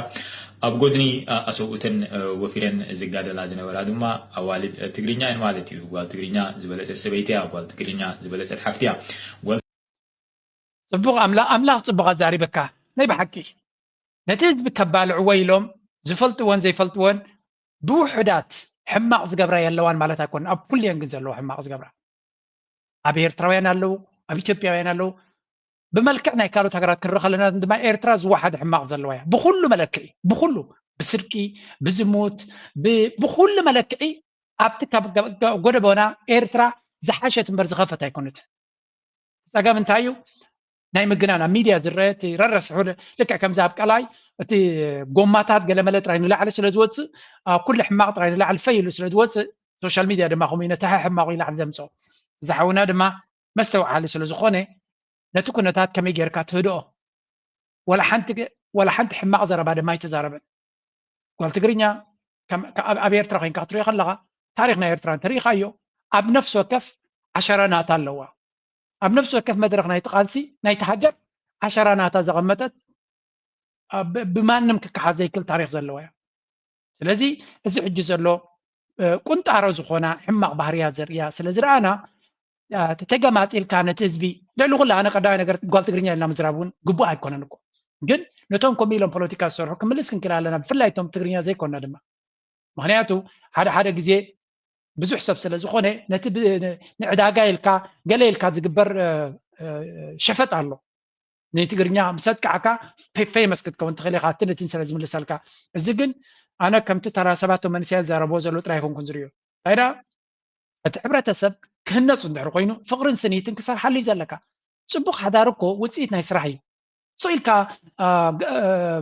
ኣብ ጎድኒ ኣሰብኡተን ወፊረን ዝጋደላ ዝነበራ ድማ ኣዋልድ ትግርኛ እየን ማለት እዩ። ጓል ትግርኛ ዝበለፀት ሰበይቲ እያ። ጓል ትግርኛ ዝበለፀት ሓፍቲ እያ። ጓል ፅቡቕ ኣምላኽ ኣምላኽ ፅቡቕ ኣዛሪበካ ናይ ብሓቂ ነቲ ህዝቢ ከባልዕዎ ኢሎም ዝፈልጥዎን ዘይፈልጥዎን ብውሑዳት ሕማቕ ዝገብራ የለዋን ማለት ኣይኮነን ኣብ ኩልየን ግን ዘለዎ ሕማቕ ዝገብራ ኣብ ኤርትራውያን ኣለዉ ኣብ ኢትዮጵያውያን ኣለዉ ብመልክዕ ናይ ካልኦት ሃገራት ክንርኢ ከለና ድማ ኤርትራ ዝወሓደ ሕማቕ ዘለዋ እያ ብኩሉ መለክዒ ብኩሉ ብስርቂ ብዝሙት ብኩሉ መለክዒ ኣብቲ ካብ ጎደቦና ኤርትራ ዝሓሸት እምበር ዝኸፈት ኣይኮነትን ጸገም እንታይ እዩ ናይ ምግናን ኣብ ሚድያ ዝረአ እቲ ረረስሑ ልክዕ ከምዚ ኣብ ቀላይ እቲ ጎማታት ገለመለ ጥራይ ንላዕሊ ስለ ዝወፅእ ኩሉ ሕማቕ ጥራይ ንላዕሊ ፈይ ኢሉ ስለ ዝወፅእ ሶሻል ሚድያ ድማ ከምኡ ነቲ ሕማቕ ኢላ ዓሊ ዘምፅኦ እዚ ሓውና ድማ መስተውዓሊ ስለ ዝኾነ ነቲ ኩነታት ከመይ ጌርካ ትህድኦ ወላ ሓንቲ ወላ ሓንቲ ሕማቕ ዘረባ ድማ ኣይተዛረበን ጓል ትግርኛ ኣብ ኤርትራ ኮይንካ ክትሪኦ ከለኻ ታሪኽ ናይ ኤርትራ እንተሪኢኻዮ ኣብ ነፍሲ ወከፍ ዓሸራ ናታ ኣለዋ ኣብ ነፍሲ ወከፍ መድረኽ ናይቲ ቃልሲ ናይቲ ሃገር ዓሸራ ናታ ዘቐመጠት ብማንም ክከሓ ዘይክል ታሪኽ ዘለዋ እያ ስለዚ እዚ ሕጂ ዘሎ ቁንጣሮ ዝኾና ሕማቕ ባህርያ ዘርእያ ስለ ዝረኣና ተገማጢልካ ነቲ ህዝቢ ልዕሊ ኩሉ ኣነ ቀዳማይ ነገር ጓል ትግርኛ ኢልና ምዝራብ እውን ግቡእ ኣይኮነን እኮ ግን ነቶም ከምኡ ኢሎም ፖለቲካ ዝሰርሑ ክምልስ ክንክእል ኣለና ብፍላይ እቶም ትግርኛ ዘይኮና ድማ ምክንያቱ ሓደ ሓደ ግዜ ብዙሕ ሰብ ስለ ዝኾነ ነቲ ንዕዳጋ ኢልካ ገለ ኢልካ ዝግበር ሸፈጥ ኣሎ ንትግርኛ ምስ ኣጥቃዕካ ፌመስ ክትከውን ትኽእል ኢኻ ትንትን ስለ ዝምልሰልካ እዚ ግን ኣነ ከምቲ ተራ ሰባት መንስያ ዝዛረብዎ ዘሎ ጥራይ ይኮንኩን ዝርዮ እንታይ ደኣ እቲ ሕብረተሰብ ክህነፁ እንድሕር ኮይኑ ፍቕርን ስኒትን ክሰርሓሉ እዩ ዘለካ ፅቡቅ ሓዳር እኮ ውፅኢት ናይ ስራሕ እዩ ስቕ ኢልካ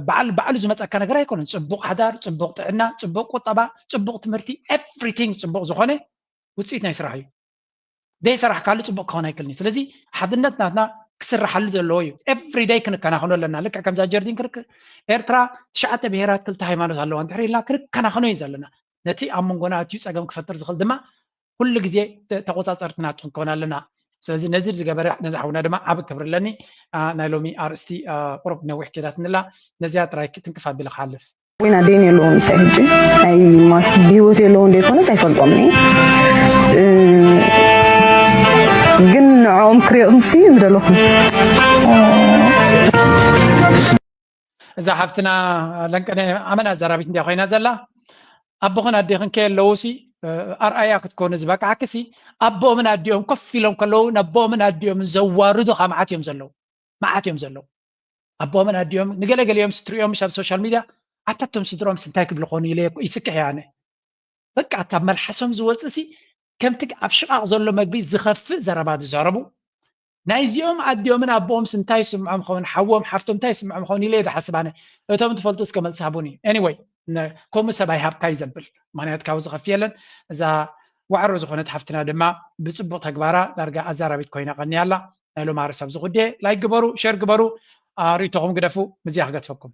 በዓል ባዕሉ ዝመፀካ ነገር ኣይኮነን ፅቡቅ ሓዳር ፅቡቅ ጥዕና ፅቡቅ ቁጠባ ፅቡቅ ትምህርቲ ኤቭሪቲንግ ፅቡቅ ዝኾነ ውፅኢት ናይ ስራሕ እዩ ዘይሰራሕካሉ ፅቡቅ ክኾን ኣይክልን እዩ ስለዚ ሓድነት ናትና ክስራሓሉ ዘለዎ እዩ ኤቭሪደይ ክንከናኸኖ ኣለና ልክዕ ከምዛ ጀርዲን ክርክ ኤርትራ ትሽዓተ ብሄራት ክልተ ሃይማኖት ኣለዋ እንድሕር ኢልና ክንከናኸኖ እዩ ዘለና ነቲ ኣብ መንጎና ኣትዩ ፀገም ክፈጥር ዝኽእል ድማ ኩሉ ግዜ ተቆፃፀርቲ ናቱ ክንከውን ኣለና ስለዚ ነዚ ዝገበረ ነዚ ሓውና ድማ ዓብ ክብሪ ኣለኒ ናይ ሎሚ ኣርእስቲ ቁሩብ ነዊሕ ኬዳትንላ ነዚኣ ጥራይ ትንክፍ ኣቢለ ክሓልፍ ወይን ኣደይን የለውን ምሳይ ሕጂ። ናይ ማስ ብህይወት የለውን ደይኮነስ ኣይፈልጦምን እየ። እ፣ ግን ንዕኦም ክሪኦም ሲ ምደለኹም። እዛ ሓፍትና ለንቀነ ኣመና ኣዛራቢት እንዲያ ኮይና ዘላ። ኣቦኽን ኣዴኽን ከየለዉ ሲ ኣርኣያ ክትኮኑ ዝበቃዕኪ ሲ ኣቦኦምን ኣዲኦም ኮፍ ኢሎም ከለዉ ነቦኦምን ኣዲኦምን ዘዋርዱ ከ መዓት እዮም ዘለዉ። መዓት እዮም ዘለዉ። ኣቦኦምን ኣዲኦም ንገለገሊኦም ስትሪኦም ምሽ ኣብ ሶሻል ሚድያ ኣታቶም ስድሮም ስንታይ ክብሉ ኾኑ ኢለ ይስክሕ እየ ኣነ። በቃ ካብ መልሓሶም ዝወፅእ ሲ ከምቲ ኣብ ሽቓቕ ዘሎ መግቢ ዝኸፍእ ዘረባ ዝዛረቡ ናይዚኦም ኣዲኦምን ኣቦኦም እንታይ ስምዖም ኸውን ሓዎም ሓፍቶም እንታይ ስምዖም ኸውን ኢለ ዝሓስብ ኣነ። እቶም ትፈልጡ እስከ መልሲ ሃቡኒ። Anyway፣ ከምኡ ሰብ ኣይሃብካ እዩ ዘብል። ምክንያት ካብኡ ዝኸፍ የለን። እዛ ዋዕሮ ዝኾነት ሓፍትና ድማ ብፅቡቕ ተግባራ ዳርጋ ኣዛራቢት ኮይና ቀኒያ ኣላ። ናይ ሎማሪ ሰብ ዝጉድየ ላይክ ግበሩ፣ ሸር ግበሩ፣ ርእቶኹም ግደፉ። ምዝያ ክገድፈኩም።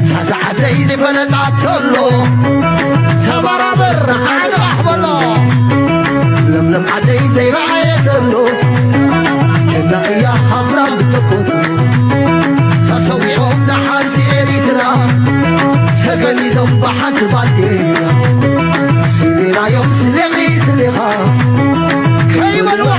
ሳዛዓደይ ዝፈለጣት ዘሎ ተባራበር ዓንቓሕ በሎ። ለምለም ዓደይ ዘይረኣየ ዘሎ ጀና እያ ሃፍራ ብተፈቱ። ተሰዊዖም ንሓንቲ ኤሪትራ ተገኒዞም ብሓንቲ ባንዴራ። ስሌናዮም ስሌኺ ስሌኻ ከይበልዋ